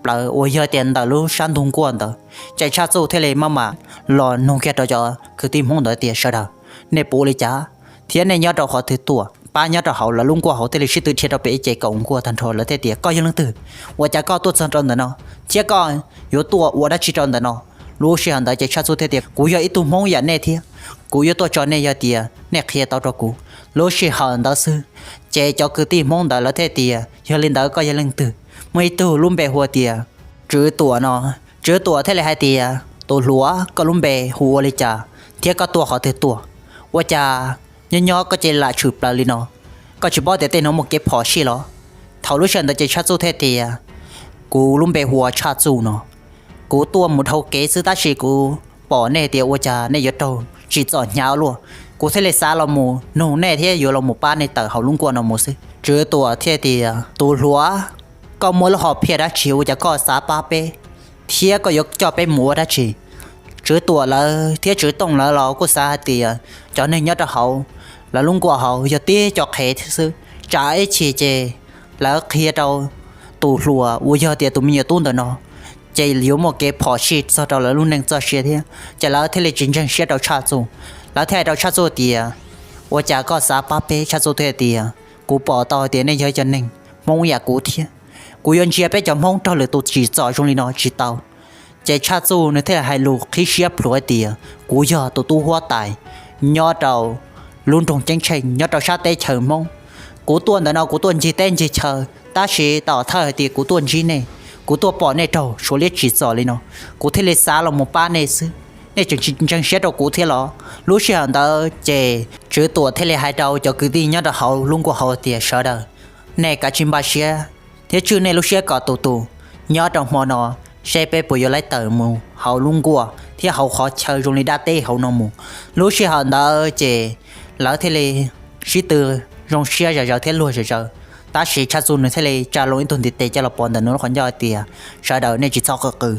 plawv uas yog tias ntawm lub sab ntug nkuaj ntawd. Ces Tshaj Txuj thiaj li maj mam los nug kiag rau cov kwv tij Hmoob ntawd tias, sawv daws, nej puas ua li cas thiab nej nyob rau qhov twg tuaj? Pab nyob rau hauv lawv lub nkuaj hauv thiaj li sib tw dhia rau pem ib ce kaum nkuaj tag nrho. Lawv thiaj tias, koj yog leej twg? Ua cas koj tuaj txog rau ntawm no thiab koj yuav tuaj ua dab tsi rau ntawm no? Lub sij hawm ntawd ces Tshaj Txuj thiaj tias, kuv yog ib tug Hmoob yam nej thiab, kuv yuav tuaj tso nej yog tias nej qhia tau rau kuv. Lub sij hawm ntawd xwb Ces cov kwv tij Hmoob ntawd lawv thiaj tias, yog li ntawd koj yog leej twg? Muaj ib tug lub npe hu tias Tswv Tuam no. Tswv Tuam thiaj li hais tias, tus hluas, koj lub npe hu ua li cas thiab koj tuaj qhov twg tuaj? Ua cas nyob nyob koj cia li lam tshwm plaws li no? Koj tsis paub tias tej no muaj kev phom sij los? Thaum lub sij hawm ntawd ces Tshaj Txuj thiaj tias, kuv lub npe hu ua Tshaj Txuj no. Kuv tuaj mus dhau kev xwb tab sis kuv pom nej tias ua cas nej yuav raug tsim txom hnyav luaj, kuv thiaj li xav los mus nug nej thiab yuav los mus pab nej tawm hauv lub nkuaj no mus xwb. Tswv Tuam thiaj tias, tus hluas, koj muaj lub hom phiaj dab tsi ua cas koj xav pab peb thiab koj yuav coj peb mus ua dab tsi? Tswv Tuam lawv thiab Tswv Tooj lawv los kuj xav hais tias cov neeg nyob rau hauv lawv lub nkuaj hauv yog tib co qhev xwb, tsam ib chim ces lawv qhia rau tus hluas uas yog tias tus me nyuam tub ntawm no, ces yuav muaj kev phom sij txog rau lawv lub neej txoj sia thiab. Ces lawv thiaj li tsis ntseeg siab rau Tshaj Txuj. Lawv thiaj hais rau Tshaj Txuj tias, ua cas koj xav pab peb? Tshaj Txuj thiaj tias, kuv pom tau hais tias nej yog cov neeg Hmoob yam kuv thiab, kuv yuav ntsia peb cov Hmoob raug lwm tus tsim txom zoo li no tsis tau. Ces Tshaj Txuj nws thiaj li hais lus qhib siab plhuav hais tias, kuv yog tus tub huab tais nyob rau lub nroog Ceeb Tsheej nyob rau sab teb chaws Hmoob. Kuv tuaj ntawm no kuv tuaj ncig teb ncig chaw, tab sis tau thawj hais tias kuv tuaj ntsib nej, kuv tuaj pom nej raug Suav liab tsim txom li no, kuv thiaj li xav los mus pab nej xwb. Nej tseem tsis ntseeg siab rau kuv thiab los? Lub sij hawm ntawd ces Tswv Tuam thiaj li hais rau cov kwv tij nyob rau hauv lub nkuaj hauv tias, sawv daws, nej kav tsij npaj siab thiab tswj nej lub siab kom tus tus, nyob rau hmo no seb peb puas yuav laib tawm mus hauv lub nkuaj thiab hauv qhov chaw zoo li dab teb hauv no mus. Lub sij hawm ntawd ces lawv thiaj li sib tw zoo siab zom zaws thiab luag zom zaws. Tab sis Tshaj Txuj nws thiaj li tsa loo ib tug ntiv tes coj los pov ntawm nws lub qhov ncauj tias, sawv daws nej tsis txhob qw qw,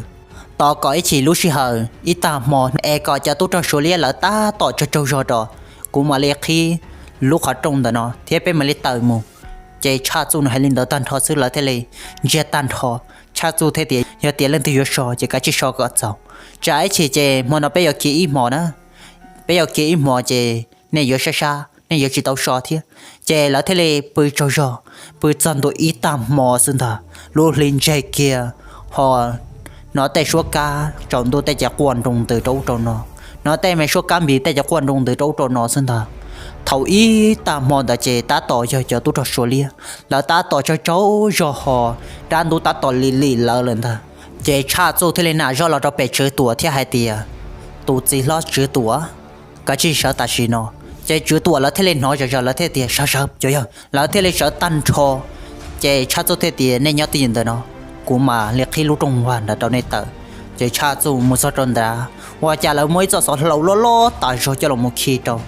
tos kom ib chim lub sij hawm ib tag hmo es kom cov tub rog Suav liab lawv tab tom tsaug tsaug zog rau, kuv mam li qhib lub qhov rooj ntawm no thiab peb mam li tawm mus. Ces Tshaj Txuj nws hais li ntawd tag nrho xwb lawv thiaj li ntsiag tag nrho. Tshaj Txuj thiaj tias, yog tias leej twg yuav so ces kav tsij so kom txaus, tsam ib chim ces hmo no peb yuav khiav ib hmos na, peb yuav khiav ib hmos ces nej yuav sab sab, nej yuav tsis tau so thiab. Ces lawv thiaj li pw tsaug zog, pw txog ntua ib tag hmo xwb ntag, lub hli ntseg kiag, ho hnov tej suab kab tsaus ntuj tej cov quaj nroo ntws rau ub rau no, hnov tej me suab kab npis tej cov quaj nroo ntws rau ub rau no xwb ntag. Thaum ib tag hmo ntawd ces tab tom yog cov tub rog Suav liab lawv tab tom tsaug tsaug zog ho dab ntub tab tom lim lim lawv lawm ntag. Ces Tshaj Txuj thiaj li nam zoj los rau pem Tswv Tuam thiab hais tias, tus txiv hlob Tswv Tuam, kav tsij sawv tam sim no. Ces Tswv Tuam lawv thiaj li hnov zom zaws lawv thiaj tias, sawv sawv cov yawg. Lawv thiaj li sawv tag nrho. Ces Tshaj Txuj thiaj tias, nej nyob twj ywm ntawm no, kuv mam li qhib lub rooj vag ntawd rau nej tawm. Ces Tshaj Txuj mus txog rau nrad, ua cas lawv muab ib txoj xov hlau loj loj tas zog coj los mus khi rau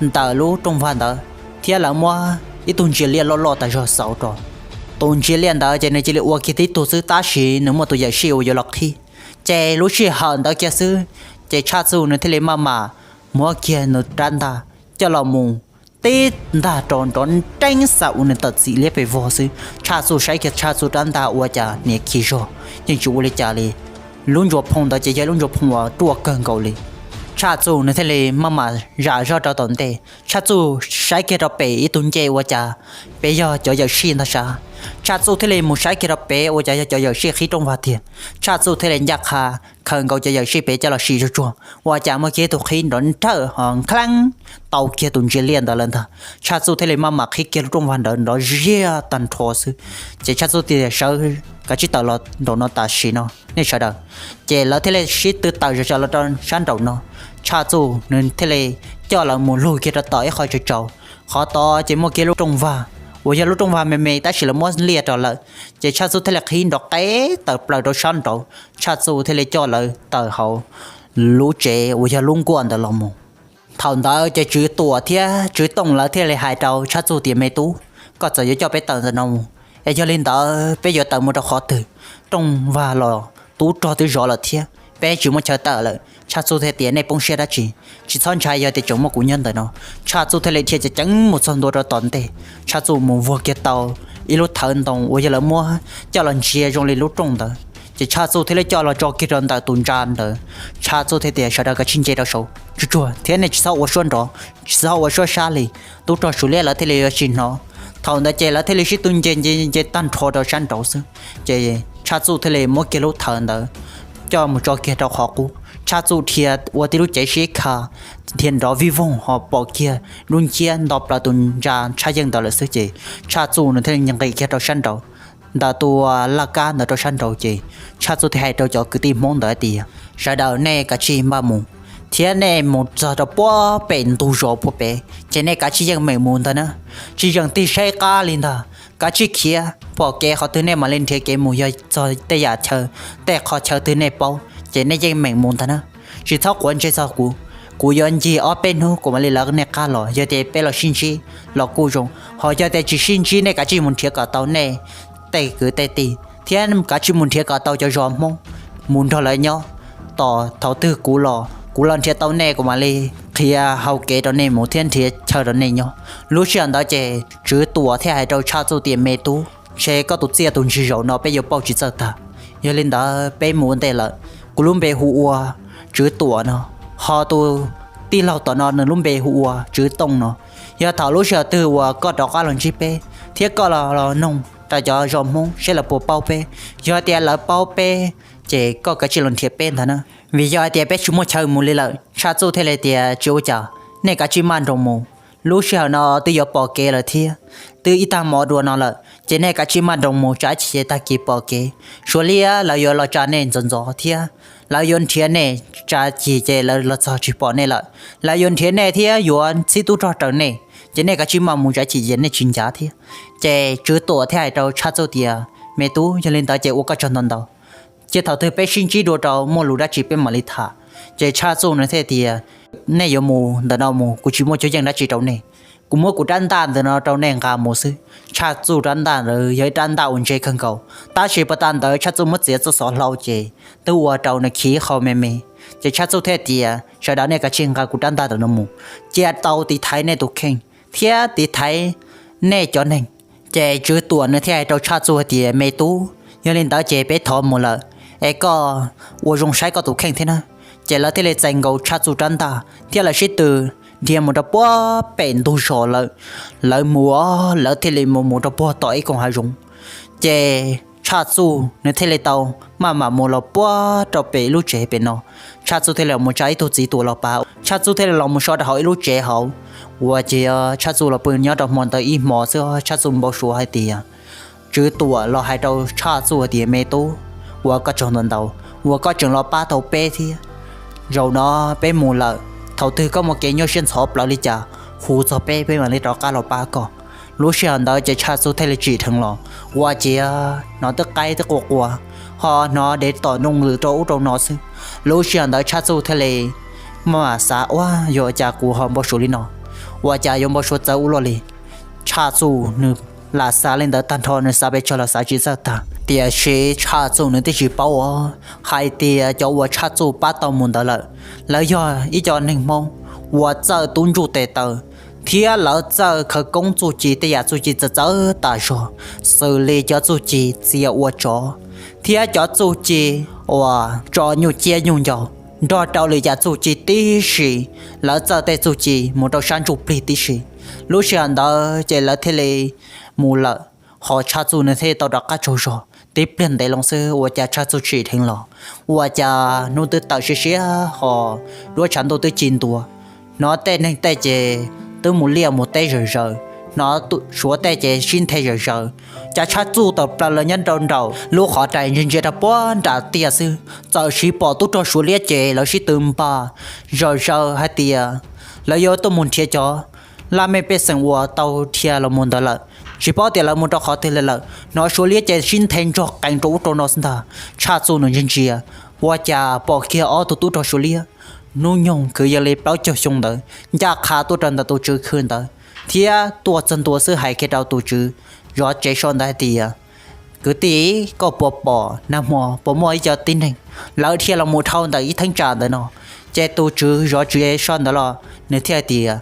ntawm lub rooj vag ntawd, thiab lawv muab ib tug ntsia liaj loj loj tas zog xauv rau. Tus ntsia liaj ntawd ces nws cia li ua kiag tib tug xwb tab sis nws muaj tus yawm sij uas yuav los qhib. Ces lub sij hawm ntawd kiag xwb, ces Tshaj Txuj nws thiaj li maj mam muab kiag nws rab ntaj coj los mus tib ntag rau nrov nreeb xav ua nws tawm txim liab pes vog xwb. Tshaj Txuj saib kiag Tshaj Txuj rab ntaj ua cas niam khi zog yeej tsis ua li cas li. Lub ntsuas phoo ntawd ces yog lub ntsuas phoo uas ruaj kawg nkaus li. Tshaj Txuj nws thiaj li maj mam zam zog rau tom ntej. Tshaj Txuj saib kiag rau pem ib tug ncej ua cas pem yog cov yawm sij ntag sav. Tshaj Txuj thiaj li mus saib kiag rau pem ua cas yog cov yawm sij qhib rooj vag tiag. Tshaj Txuj thiaj li ncaj qha khaws nkaus cov yawm sij pem coj los sim zuj zus, ua cas muaj kiag ib tug qhib nrov nrawj ho nkheeb tau kiag tus ntsia liaj ntawd lawm ntag. Tshaj Txuj thiaj li maj mam qhib kiag lub rooj vag ntawd nrov ziaj tag nrho xwb. Ces Tshaj Txuj thiaj tias, sawv, kav tsij tawm los nraum no tam sim no nej sawv daws. Ces lawv thiaj li sib tw tawm zom zaws los rau sab nraum no. Tshaj Txuj nws thiaj li coj lawv mus lug kiag rau tom ib qho tsaus tsaus. Qhov tod ces muaj kiag lub rooj vag uas yog lub rooj vag me me tab sis lawv muab liaj rau lawm. Ces Tshaj Txuj thiaj li qhib nrov qeb tawm plaws rau sab nraud. Tshaj Txuj thiaj li coj lawv tawm hauv lub tsev uas yog lub nkuaj ntawd los mus. Thaum ntawd ces Tswv Tuam thiab Tswv Tooj lawv thiaj li hais rau Tshaj Txuj tias, me tub, koj txawm yuav coj peb tawm ntawm no mus, es yog li ntawd peb yuav tawm mus rau qhov twg? Rooj vag los tub rog twb zov lawm thiab, peb tsis muaj chaw tawm lawm. Tshaj Txuj thiaj tias, nej poob siab dab tsi, tsis txhob ntshai, yog tias tseem muaj kuv nyob ntawm no. Tshaj Txuj thiaj li dhia ceev ceev mus txog ntua rau tom ntej. Tshaj Txuj mus vuag kiag tau ib lub thawv ntoo uas yog lawv muab coj los ntsia zoo li lub rooj ntawd, ces Tshaj Txuj thiaj li coj los tso kiag rau ntawm tus ntsa ntawd. Tshaj Txuj thiaj tias, sawv daws kav tsij nce rau saud tsuag tsuag thiab nej tsis txhob ua suab nrov, tsis txhob ua suab sab li, tub rog Suav liab lawv thiaj li yuav tsis hnov. Thaum ntawd ces lawv thiaj li sib tw nce nce nce tag nrho rau sab nraud xwb. Ces Tshaj Txuj thiaj li muab kiag lub thawv ntawd coj mus tso kiag rau qhov qub. Tshaj Txuj dhia ua tib lub cev sib kha, dhia nrov vij voog ho pom kiag dub nciab nto plaws tus ntsa tshaj yeej ntawd lawm xwb ces Tshaj Txuj nws thiaj li nqis kiag rau sab nraud, ntawm tus laj kab ntawd rau sab nraud ces Tshaj Txuj thiaj hais rau cov kwv tij Hmoob ntawd tias, sawv daws nej kav tsij npaj mus, thiab nej mus txog rau puag pem ntug zos puag pem ces nej kav tsij yeej meem mus ntag na, tsis yeem tig saib qab li ntag, kav tsij khiav pom kev qhov twg nej mam li nrhiav kev mus, yog txog tej yam chaw, tej qhov chaw twg nej paub ces nej yeej meem mus ntag na, tsis txhob quav ntsej txog kuv, kuv yuav ncig ob peb hnub kuv mam li lawv nej qab los, yog tias peb los sib ntsib los kuj zoo, ho yog tias tsis sib ntsib nej kav tsij mus nrhiav kom tau nej tej kwv tej tij, thiab kav tsij mus nrhiav kom tau cov zos Hmoob mus nrog lawv nyob, tos thaum twg kuv los kuv los nrhiav tau nej kuv mam li qhia hau kev rau nej mus thiab nrhiav chaw rau nej nyob. Lub sij hawm ntawd ces Tswv Tuam thiaj hais rau Tshaj Txuj tias, me tub, ntshe koj tus txiaj tus ntsig zaum no peb yuav pauj tsis txawj tag, yog li ntawd peb mus ua ntej lawm. Kuv lub npe hu ua Tswv Tuam no, ho tus tij laug tom no nws lub npe hu ua Tswv Tooj no. Yog thaum lub sij hawm twg uas koj rov qab los ntsib peb thiab koj los noog rau cov zos Hmoob seb lawv puas paub peb, yog tias lawv paub peb ces koj kav tsij los nrhiav peb ntag na, vim yog hais tias peb tsis muaj chaw mus li lawm. Tshaj Txuj thiaj li tias, tsis ua cas, nej kav tsij maj nroos mus, lub sij hawm no twb yuav pom kev lawm thiab, twb ib tag hmo dua no lawm ces nej kav tsij maj nroos mus tsam ib chim tag kis pom kev Suav liab lawv yuav los tsa nej ntxov ntxov thiab lawv yuav nrhiav nej, tsam ib chim ces lawv los txog tsis pom nej lawm, lawv yuav nrhiav nej thiab yuav txhib tub rog raws nej, ces nej kav tsij maj mus tsam ib chim ces nej tsis ncav thiab. Ces Tswv Tuam thiaj hais rau Tshaj Txuj tias, me tub, yog li ntawd ces ua koj tsaug ntau ntau, cia thaum twg peb sib ntsib dua rau muaj lus dab tsi peb mam li tham. Ces Tshaj Txuj nws thiaj tias, nej yuav mus ntawm no mus, kuv tsis muaj cuab yeej dab tsi rau nej, kuv muab kuv rab ntaj ntawm no rau nej nqa mus xwb. Tshaj Txuj rab ntaj ntawd yog ib rab ntaj uas ntse kawg nkaus, tab sis puag ta ntawd Tshaj Txuj muab txiav txoj xov hlau ces twb ua rau nws khiv qhau me me. Ces Tshaj Txuj thiaj tias, sawv daws nej kav tsij nqa kuv rab ntaj ntawm no mus, cia tau tiv thaiv nej tus kheej thiab tiv thaiv nej cov neeg. Ces Tswv Tuam nws thiaj hais rau Tshaj Txuj hais tias, me tub, yog li ntawd ces peb thov mus lawm, es koj ua zoo saib koj tus kheej thiab na. Ces lawv thiaj li txais nkaus Tshaj Txuj rab ntaj thiab lawv sib tw dhia mus rau puag pem ntug zos lawm. Lawv mus, lawv thiaj li mus mus rau puag tom ib koog hav zoov. Ces Tshaj Txuj nws thiaj li tau maj mam mus los puag rau pem lub tsev pem no. Tshaj Txuj thiaj li mus tsa ib tug txiv tuam los pab, Tshaj Txuj thiaj li los mus so rau hauv ib lub tsev hauv. Ua ciav Tshaj Txuj los pw nyob rau hmo ntawd ib hmo xwb, Tshaj Txuj npau suav hais tias Tswv Tuam los hais rau Tshaj Txuj hais tias, me tub, ua koj tsaug ntau ntau uas koj tseem los pab tau peb thiab. Zaum no peb mus lawm, thaum twg koj muaj kev nyuaj siab ntxhov plaws li cas hu txog peb, peb mam li rov qab los pab koj. Lub sij hawm ntawd ces Tshaj Txuj thiaj li tsim dheev los, ua ciav hnov twb qaib twb qua qua, ho hnov dev tom nroo lwm rau ub rau no xwb. Lub sij hawm ntawd Tshaj Txuj thiaj li maj mam xav, ua cas kuv ho npau suav li no, ua cas yuav npau suav txawv ua luaj li. Tshaj Txuj nws lam xav li ntawd tag nrho, nws xav pes tsawg los xav tsis txawj tag, tiam sis Tshaj Txuj nws twb tsis paub hais tias cov uas Tshaj Txuj pab tau mus ntawd lawm, lawv yog ib co neeg Hmoob uas txawj tub ntsuj tes taw thiab lawv txawj khawv koob txuj ci, tej yam txuj ci txawv txawv tas zog, xws li cov txuj ci txia ua tsov thiab cov txuj ci uas tso nyuj ciab nyuj ncaus, nrog rau lwm yam txuj ci tib si. Lawv txawj tej txuj ci mus rau sab ntsuj plig tib si. Lub sij hawm ntawd ces lawv thiaj li mus lawm, ho Tshaj Txuj nws thiaj tau rov qab tsaug zog. Tib pliag ntev loo xwb ua cas Tshaj Txuj tsim dheev los, ua cas hnub twb tawm siab siab ho duab tshav ntuj twb ci ntua. Hnov tej neeg tej ces twb mus liaj mus teb zawm zaws, hnov Suav tej ces sib nthe zawm zaws. Cas Tshaj Txuj tawm plaws los nyob rau nraum lub qhov rais ntsia ntsia rau puag nram tiaj xwb, txawm siv pom tub rog Suav liab ces lawv sib tw npaj zawm zaws hais tias lawv yuav tuaj mus nrhiav cov laj mej pej xeem uas tau dhia los mus ntawd lawm, tsis paub tias lawv mus rau qhov twg li lawm. Hnov Suav liab ces sib nthe ntsog qees rau ub rau no xwb ntag. Tshaj Txuj nws ntsia ntsia, ua cas pom kiag ob tug tub rog Suav liab hnub nyoog kwv yees li plaub caug xyoo ntawd ncaj qha tuaj rau ntawm tus tswv khw ntawd, thiab tuaj txog ntua xwb hais kiag rau tus tswv zov tsev so ntawd hais tias, kwv tij, koj puas pom nag hmo puas muaj ib co tib neeg lawv dhia los mus dhau ntawm ib theeb tsam ntawm no? Ces tus tswv zov tsev so ntawd los nws thiaj tias,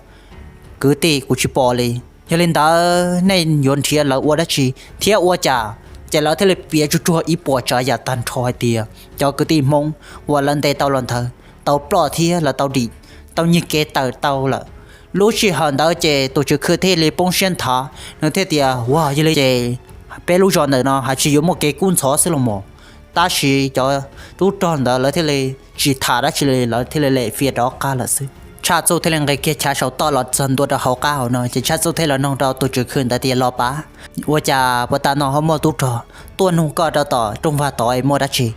kwv tij, kuv tsis pom li. Yog li ntawd nej yuav nrhiav lawv ua dab tsi thiab ua cas? Ces lawv thiaj li piav tsuj tsuag ib puas tsav yam tag nrho hais tias cov kwv tij Hmoob uas lawv ntes tau los ntawd tau ploj thiab lawv tau dim, tau nyiag kev tawm tau lawm. Lub sij hawm ntawd ces tus tswv khw thiaj li poob siab nthav, nws thiaj tias, ua yog li ces peb lub zos ntawm no hais tsis yuav muaj kev kub ntxhov xwb los mas. Tab sis cov tub rog ntawd lawv thiaj li tsis tham dab tsi li, lawv thiaj li lem fias rov qab lawm xwb. Tshaj Txuj thiaj li nqis kiag chav saum toj los txog ntua rau hauv qab hauv no, ces Tshaj Txuj thiaj los noog rau tus tswv khw ntawd tias, Los pav, ua cas puag ta no ho muaj tub rog tuaj nug koj rau tom rooj vag tod es muaj dab tsi?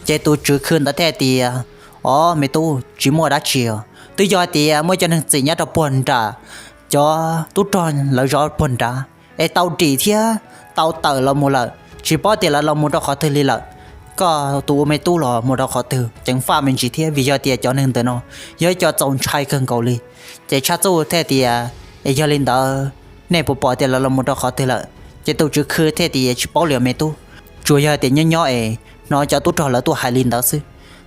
Ces tus tswv khw ntawd thiaj tias, Ob, me tub, tsis muaj dab tsi os, twb yog hais tias muaj cov neeg txim nyob rau puag nram cov tub rog lawv zov puag nrad es tau dim thiab tau tawm los mus lawm, tsis paub tias lawv los mus rau qhov twg li lawm. Koj tus ua me tub los mus rau qhov twg ceev faj me ntsis thiab, vim yog tias cov neeg ntawm no yog ib co txaus ntshai kawg nkaus li. Ces Tshaj Txuj thiaj tias, Es yog li ntawd nej puas pom tias lawv los mus rau qhov twg lawm? Ces tus tswv khw thiaj tias, Tsis paub li me tub, tsuas yog tias nyob nyob es hnov cov tub rog lawv tuaj hais li ntawd xwb.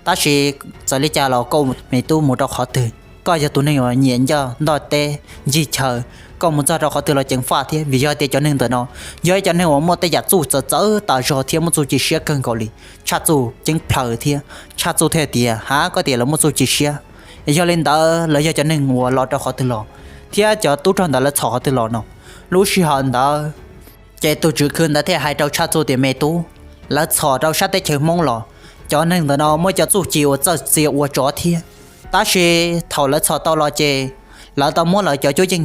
Tab sis txawm li cas los koj me tub mus rau qhov twg, koj yog tus neeg uas nyiam ncaj ntoj teb ncig chaw, koj mus txog rau qhov twg los ceev faj thiab, vim yog tias cov neeg ntawm no yog ib cov neeg uas muaj tej yam txuj txawv txawv tas zog thiab muaj txuj ci siab kawg nkaus li. Tshaj Txuj ceeb plhaws thiab, Tshaj Txuj thiaj tias, Hav, koj tias lawv muaj txuj ci siab, yog li ntawd lawv yog cov neeg uas los rau qhov twg los, thiab cov tub rog ntawd lawv txhom qhov twg los no? Lub sij hawm ntawd ces tus tswv khw ntawd thiaj hais rau Tshaj Txuj tias, Me tub, lawv txhom rau sab teb chaws Hmoob los. Cov neeg ntawm no muaj cov txuj ci uas txawj txia ua tsov thiab, tab sis thaum lawv txhom tau los ces lawv tau muab lawv cov cuab yeej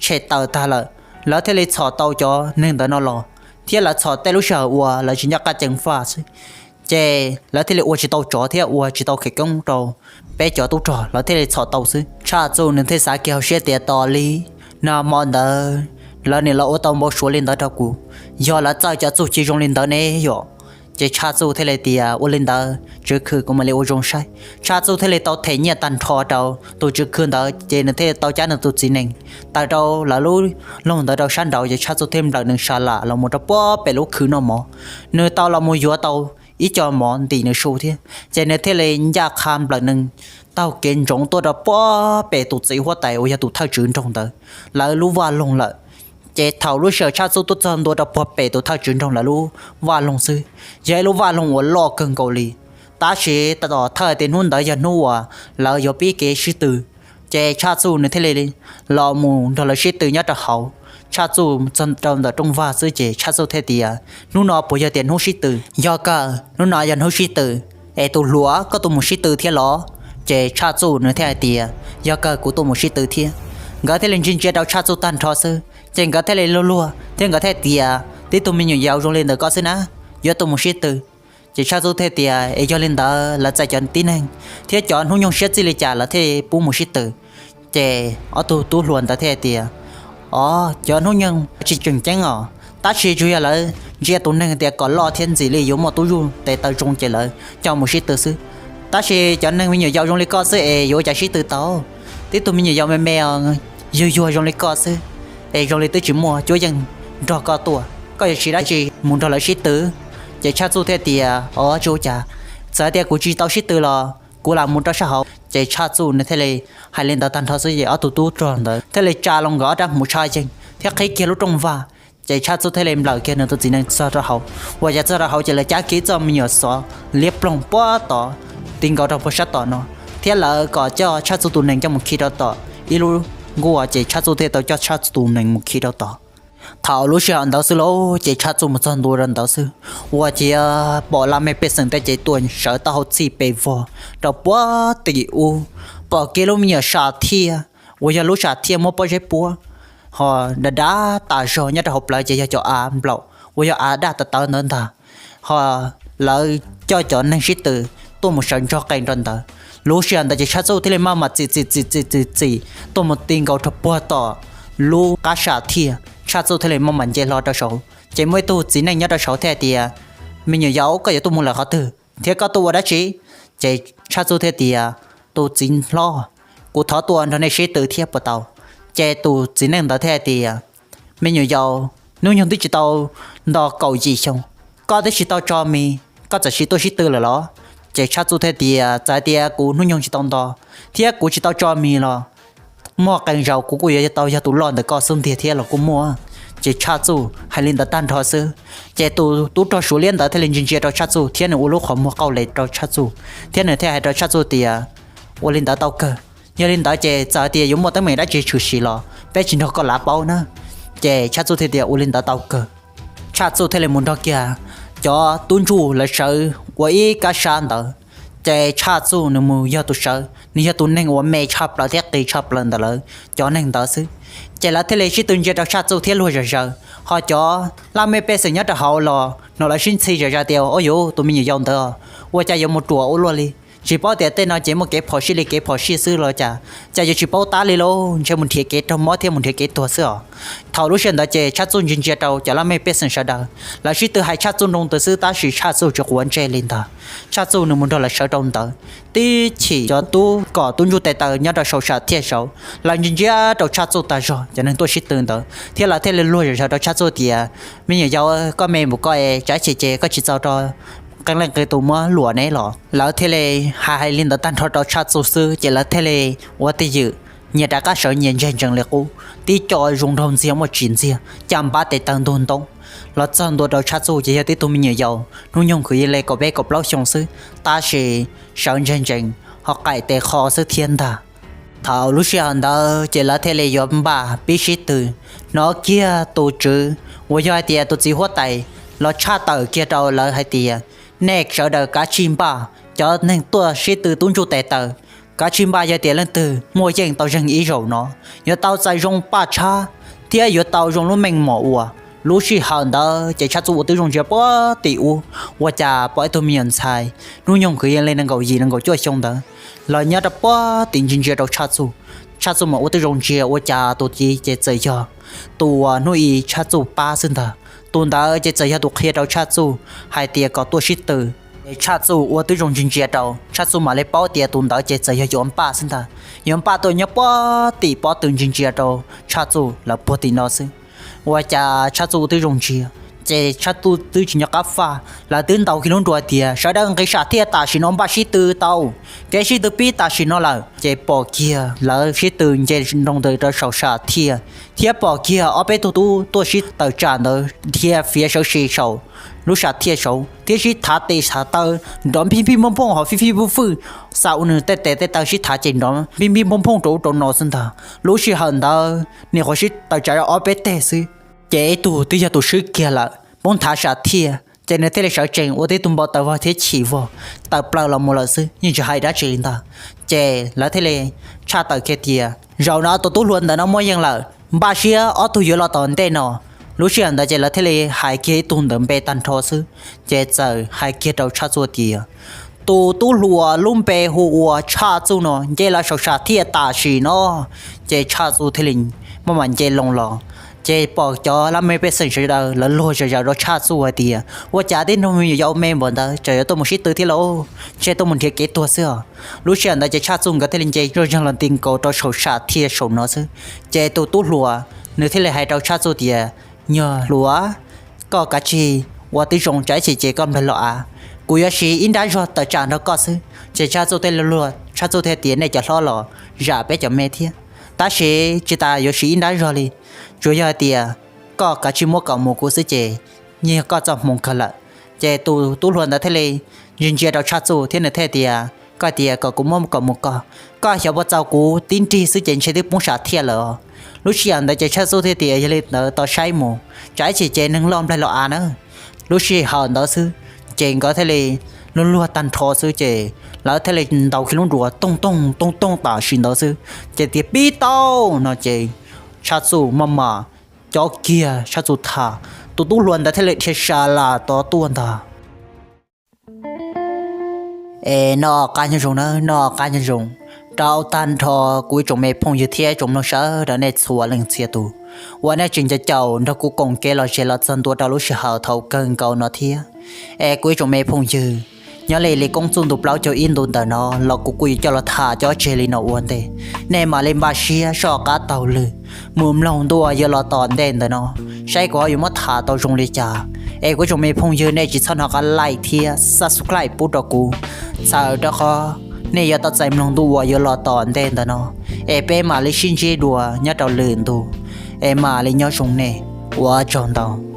tshem tawm tag lawm, lawv thiaj li txhom tau cov neeg ntawm no los, thiab lawv txhom tej lub sij hawm uas lawv tsis nco qab ceev faj xwb. Ces lawv thiaj li ua tsis tau tsov thiab ua tsis tau khawv koob rau peb cov tub rog, lawv thiaj li txhom tau xwb. Tshaj Txuj nws thiaj xav kiag hauv siab tias, Tos li, nag hmo ntawd lawv nim los ua tau npau suav li ntawd rau kuv, yog lawv txawj cov txuj ci zoo li ntawd ne yom? Ces Tshaj Txuj thiaj li tias, Ua li ntawd tswv khw, kuv mam li ua zoo saib. Tshaj Txuj thiaj li tau them nyiaj tag nrho rau tus tswv khw ntawd, ces nws thiaj li tau cab nws tus txiv nees tawm rau lawv lub loog ntawd rau sab nraud, ces Tshaj Txuj thiaj nplawm nws sa lam los mus rau puag pem lub khw noj mov. Nws tau los mus yuav tau ib co mov ntim nws su thiab, ces nws thiaj li ncaj qha nplawm nees taug kev ntsoov tuaj rau puag pem tus txiv huab tais uas yog tus thawj tswv nroog ntawd lawv lub vaj loog lawm. Ces thaum lub sij hawm Tshaj Txuj tuaj txog ntua rau puag pem tus thawj tswv nroog lawv lub vaj loog xwb, yog ib lub vaj loog uas loj kawg nkaus li, tab sis tom thawj tias hnub ntawd yog hnub uas lawv yuav pib kev sib tw, ces Tshaj Txuj nws thiaj li los mus nrog lawv sib tw nyob rau hauv. Tshaj Txuj txog rau ntawm rooj vag xwb ces Tshaj Txuj thiaj tias, Hnub no puas yog tias hnub sib tw? Yog kawg, hnub no yog hnub sib tw. Es tus hluas, koj tuaj mus sib tw thiab los? Ces Tshaj Txuj nws thiaj hais tias, Yog kawg, kuv tuaj mus sib tw thiab. Nkawd thiaj li ntsia ntsia rau Tshaj Txuj tag nrho xwb, ces nkawd thiaj li luag luag thiab nkawd thiaj tias, Tib tug me nyuam yaus zoo li ntawm koj xwb na, yuav tuaj mus sib tw? Ces Tshaj Txuj thiaj tias, Es yog li ntawd lawv txais cov tib neeg thiab cov hnub nyoog siab txij li cas lawv thiaj pub mus sib tw? Ces ob tug tub hluas ntawd thiaj tias, Os, cov hnub nyoog tsis tseem ceeb os, tab sis tsuas yog lawv ntsia tus neeg tias kom loj thiab ntxim li yuav muaj tub zuj tes taw zoo ces lawv coj mus sib tw xwb. Tab sis cov neeg me nyuam yaus zoo li koj xwb es yuav ua cas sib tw tau? Tib tug me nyuam yaus me me, yuag yuag zoo li koj xwb, es zoo li twb tsis muaj cuab yeej nrog koj tuaj, koj yuav siv dab tsi mus nrog lawv sib tw? Ces Tshaj Txuj thiaj tias, Os, tsis ua cas, txawm tias kuv tsis tau sib tw los kuv lam mus rau sab hauv. Ces Tshaj Txuj nws thiaj li hais li ntawd tag nrho xwb ces ob tug tub rog ntawd thiaj li tsa loo nkawd ob rab hmuv tshaj yeej thiab qhib kiag lub rooj vag. Ces Tshaj Txuj thiaj li nplawm kiag nws tus txiv nees txog rau hauv. Ua cas txog rau hauv ces lawv cab kiag txoj me nyuam xov liab ploog puag tod ti nkaus rau puag sab tom no, thiab lawv kom coj Tshaj Txuj tus nees coj mus khi rau tom ib lub nkuaj, ces Tshaj Txuj thiaj tau coj Tshaj Txuj tus nees mus khi rau tod. Thaum lub sij hawm ntawd xwb lauj, ces Tshaj Txuj mus txog ntua rau ntawd xwb, ua ciav pom laj mej pej xeem tej ces tuaj sawv taub hau txhij pes vog rau puag tim ub, pom kiag lub me nyuam sam thiaj uas yog lub sam thiaj muab pob zeb puab ho dav dav tas zog nyob rau hauv plawv ces yog cov av nplaum uas yog av daj tawv tawv ntawd ntag. Ho lawv coj cov neeg sib tw tuaj mus sawv ntog qees rau ntawd. Lub sij hawm ntawd ces Tshaj Txuj thiaj li maj mam txim txim txim txim txim txim tuaj mus ti nkaus rau puag tom lub qab sam thiaj, Tshaj Txuj thiaj li maj mam nce hlo rau saud. Ces muaj ib tug txiv neej nyob rau saud thiaj tias, Me nyuam yaus, koj yuav tuaj mus lawm qhov twg thiab koj tuaj ua dab tsi? Ces Tshaj Txuj thiaj tias, Tus txiv hlob, kuv thov tuaj nrog nej sib tw thiab puas tau? Ces tus txiv neej ntawd thiaj hais tias, Me nyuam yaus, hnub nyoog twb tsis tau nto kaum yim xyoo, koj twb tsis tau tso mis, koj txawm sis tuaj sib tw lawm los? Ces Tshaj Txuj thiaj tias, Txawm hais tias kuv hnub nyoog tsis tau nto thiab kuv tsis tau tso mis los muaj qee zaus kuv kuj yuav tau yog tus loj ntawm koj xub ntiag thiab los kuj muaj. Ces Tshaj Txuj hais li ntawd tag nrho xwb, ces tus tub rog Suav liab ntawd thiaj li ntsia ntsia rau Tshaj Txuj thiab nws ua lub qhov muag qauj les rau Tshaj Txuj thiab nws thiaj hais rau Tshaj Txuj tias, Ua li ntawd tau kawg. Yog li ntawd ces txawm tias yuav muaj teeb meem dab tsi tshwm sim los peb tsis nrog koj lav paub na. Ces Tshaj Txuj thiaj tias, Ua li ntawd tau kawg. Tshaj Txuj thiaj li mus nrog kiag cov tub ntsuj lawv sawv ua ib kab sab ntawd, ces Tshaj Txuj nws mus yog tus sawv, nws yog tus neeg uas me tshaj plaws thiab qis tshaj plaws ntawm lawv cov neeg ntawd xwb. Ces lawv thiaj li sib tw ntsia rau Tshaj Txuj thiab luag zom zaws, ho cov laj mej pej xeem nyob rau hauv los hnov lawv sib ntxhi zom zaws tias, Ua yuv, tus me nyuam yaus ntawd ua cas yuav mus ruam ua luaj li, tsis paub tias tej no ces muaj kev phom sij li kev phom sij xwb los cas, cas yuav tsis paub tab li lauj, ntshe mus nrhiav kev raug mob thiab mus nrhiav kev tuag xwb os. Thaum lub sij hawm ntawd ces Tshaj Txuj ntsia ntsia rau cov laj mej pej xeem sawv daws, lawv sib tw hais Tshaj Txuj nroo ntws xwb tab sis Tshaj Txuj tsis quav ntsej li ntag. Tshaj Txuj nws mus nrog lawv sawv rau ntawd, tib chim cov tub kom tub ntsuj tes taw nyob rau saum sam thiaj saud, lawv ntsia ntsia rau Tshaj Txuj tag zog cov neeg tuaj sib tw ntawd thiab lawv thiaj li luag zom zaws rau Tshaj Txuj tias, Me nyuam yaus, koj me npaum koj es tsam ib chim ces koj tsis txaus rau qee leej qee tus muab luam neb los? Lawv thiaj li hais hais li ntawd tag nrho rau Tshaj Txuj xwb ces lawv thiaj li ua twj ywm, nyias rov qab sawv nyias ntseg ntsees li qub, tib co zoo nraug ntxiag muaj tsim ntxiag, cas npab tes taw ntug ntoob los txog ntua rau Tshaj Txuj ces yog tib tug me nyuam yaus hnub nyoog kwv yees li kaum peb kaum plaub xyoo xwb, tab sis sawv ntseg ntsees ho qaim tes qho xwb thiab ntag. Thaum lub sij hawm ntawd ces lawv thiaj li yuav npaj pib sib tw, hnov kiag tus tswv uas yog hais tias tus txiv huab tais los tshaj tawm kiag rau lawv hais tias, Nej sawv daws kav tsij npaj, cov neeg tuaj sib tw tub ntsuj tes taw, kav tsij npaj, yog tias leej twg muaj yeej tau zeeg ib zaug no, yuav tau txais zoo paj tshab thiab yuav tau zoo lub meej mom ua. Lub sij hawm ntawd ces Tshaj Txuj ua tib zoo ntsia puag tim ub, ua cas pom ib tug me nyuam ntxhais hnub nyoog kwv yees li nees nkaum yim nees nkaum cuaj xyoo ntawd los nyob rau puag tim ntsia ntsia rau Tshaj Txuj. Tshaj Txuj mam ua tib zoo ntsia ua cas tus txiv ces txawm yog tus uas hnub i Tshaj Txuj pab xwb ntag. Tus ntawd ces txawm yog tus qhia rau Tshaj Txuj hais tias kom tuaj sib tw. Tshaj Txuj ua tib zoo ntsia ntsia rau, Tshaj Txuj mam li paub tias tus ntawd ces txawm yog yuav npaj xwb ntag. Yuav npaj tuaj nyob puag tim pob tw ntsia ntsia rau Tshaj Txuj lawv puag tim no xwb. Ua cas Tshaj Txuj ua tib zoo ntsia, ces Tshaj Txuj twb tsis nco qab faj, lawv twb ntaus kiag lub nruas tias, Sawv daws nqis sam thiaj tam sim no, npaj sib tw tau, kev sib tw pib tam sim no lawm. Ces pom kiag lawv sib tw nce nroo ntws rau saum sam thiaj, thiab pom kiag ob peb tug tub tuaj sib tawm tsam ntawd dhia fiav sawv si saum lub sam thiaj saud thiab sib thav tes thav taw, nrov npij npij nphooj nphooj ho fij fij fwj fwj, xav ua nws tej tes tej taw sib thav ces nrov npij npij nphooj nphooj rau ub rau no xwb ntag. Lub sij hawm ntawd nim qhuav sib tawm tsam ob peb teg xwb, ces ib tug twb yog tus swb kiag lawm poob thav sam thiaj, ces nws thiaj li sawv tsees ua tib tug npau taws vog thiab chim vog, tawm plaws los mus lawm xwb, yeej tsis hais dab tsi li ntag. Ces lawv thiaj li tshaj tawm kiag tias, Zaum no tus tub hluas ntawm no muaj yeej lawm, npaj siab ob tug yuav los tom ntej no. Lub sij hawm ntawd ces lawv thiaj li hais kiag ib tug ntawd npe tag nrho xwb, ces txawm hais kiag rau Tshaj Txuj tias, Tus tub hluas lub npe hu ua Tshaj Txuj no nce los saum sam thiaj tam sim no. Ces Tshaj Txuj thiaj li maj mam nce loo los, ces pom cov laj mej pej xeem sawv daws lawv luag zom zaws rau Tshaj Txuj hais tias, Ua cas tib neeg me nyuam yaus me npaum ntawd tseem yuav tuaj mus sib tw thiab lauj, ntshe tuaj mus nrhiav kev tuag xwb os. Lub sij hawm ntawd ces Tshaj Txuj nkawd thiaj li nce zoj zeeg los ti nkaus rau saum sam thiaj saum no xwb. Ces tus tub hluas nws thiaj li hais rau Tshaj Txuj tias, Nyuag hluas, koj kav tsij ua tib zoo, tsam ib chim ces koj nplaig los av, kuv yuav siv ib nrab zog tawm tsam nrog koj xwb. Ces Tshaj Txuj thiaj li luag, Tshaj Txuj thiaj tias, Nej cov hlob los zam peb cov me thiab, tab sis tsis tas yuav siv ib nrab zog li, tsuas yog hais tias koj kav tsij muab kom mus kuv xwb ces yeej yog koj txoj hmoo kawg lawm. Ces tus tub hluas ntawd thiaj li ntsia ntsia rau Tshaj Txuj thiab nws thiaj tias, Koj tias kom kuv muab kom mus koj, koj xyov puas txaus kuv tib nrig xwb ces ntshe twb poob sam thiaj lawm os. Lub sij hawm ntawd ces Tshaj Txuj thiaj tias, Yog li ntawd tos saib mus, tsam ib chim ces neeg loj nplaig los av na. Lub sij hawm ntawd xwb, ces nkawd thiaj li luag luag tag nrho xwb ces lawv thiaj li ntaus kiag lub nruas tooj tooj tooj tooj tam sim ntawd xwb, ces tias, Pib tau! No ces Tshaj Txuj maj mam cob kiag Tshaj Txuj tham, tus tub hluas ntawd thiaj li dhia sa las tod tuaj ntag. Es noj qab nyob zoo na, noj qab nyob zoo rau tag nrho kuv ib tsoom me phooj ywg thiab tsoom mloog sawv daws nej txhua leej txhia tus uas nej tseem caum caum nrog kuv koom kev los ze los txog ntua rau lub sij hawm thaum kawg nkaus no thiab. Es kuv ib tsoom me phooj ywg, nyob li li koob txuj ntu plaub caug ib ntu ntawm no los kuv kuj yuav coj los tham cov tseg li no ua ntej. Nej mam li npaj siab soj qab taug lw mus mloog ntu uas yuav los tom ntej ntawm no, saib kuv ho yuav muab tham tau zoo li cas. Es kuv ib tsoom me phooj ywg, nej tsis txhob hnov qab like thiab subscribe pub rau kuv, txhawm rau qhov nej yuav tau txais mloog ntu uas yuav los tom ntej ntawm no. Es peb mam li sib ntsib dua nyob rau lwm ntu, es mam li nyob zoo nej, ua tsaug ntau.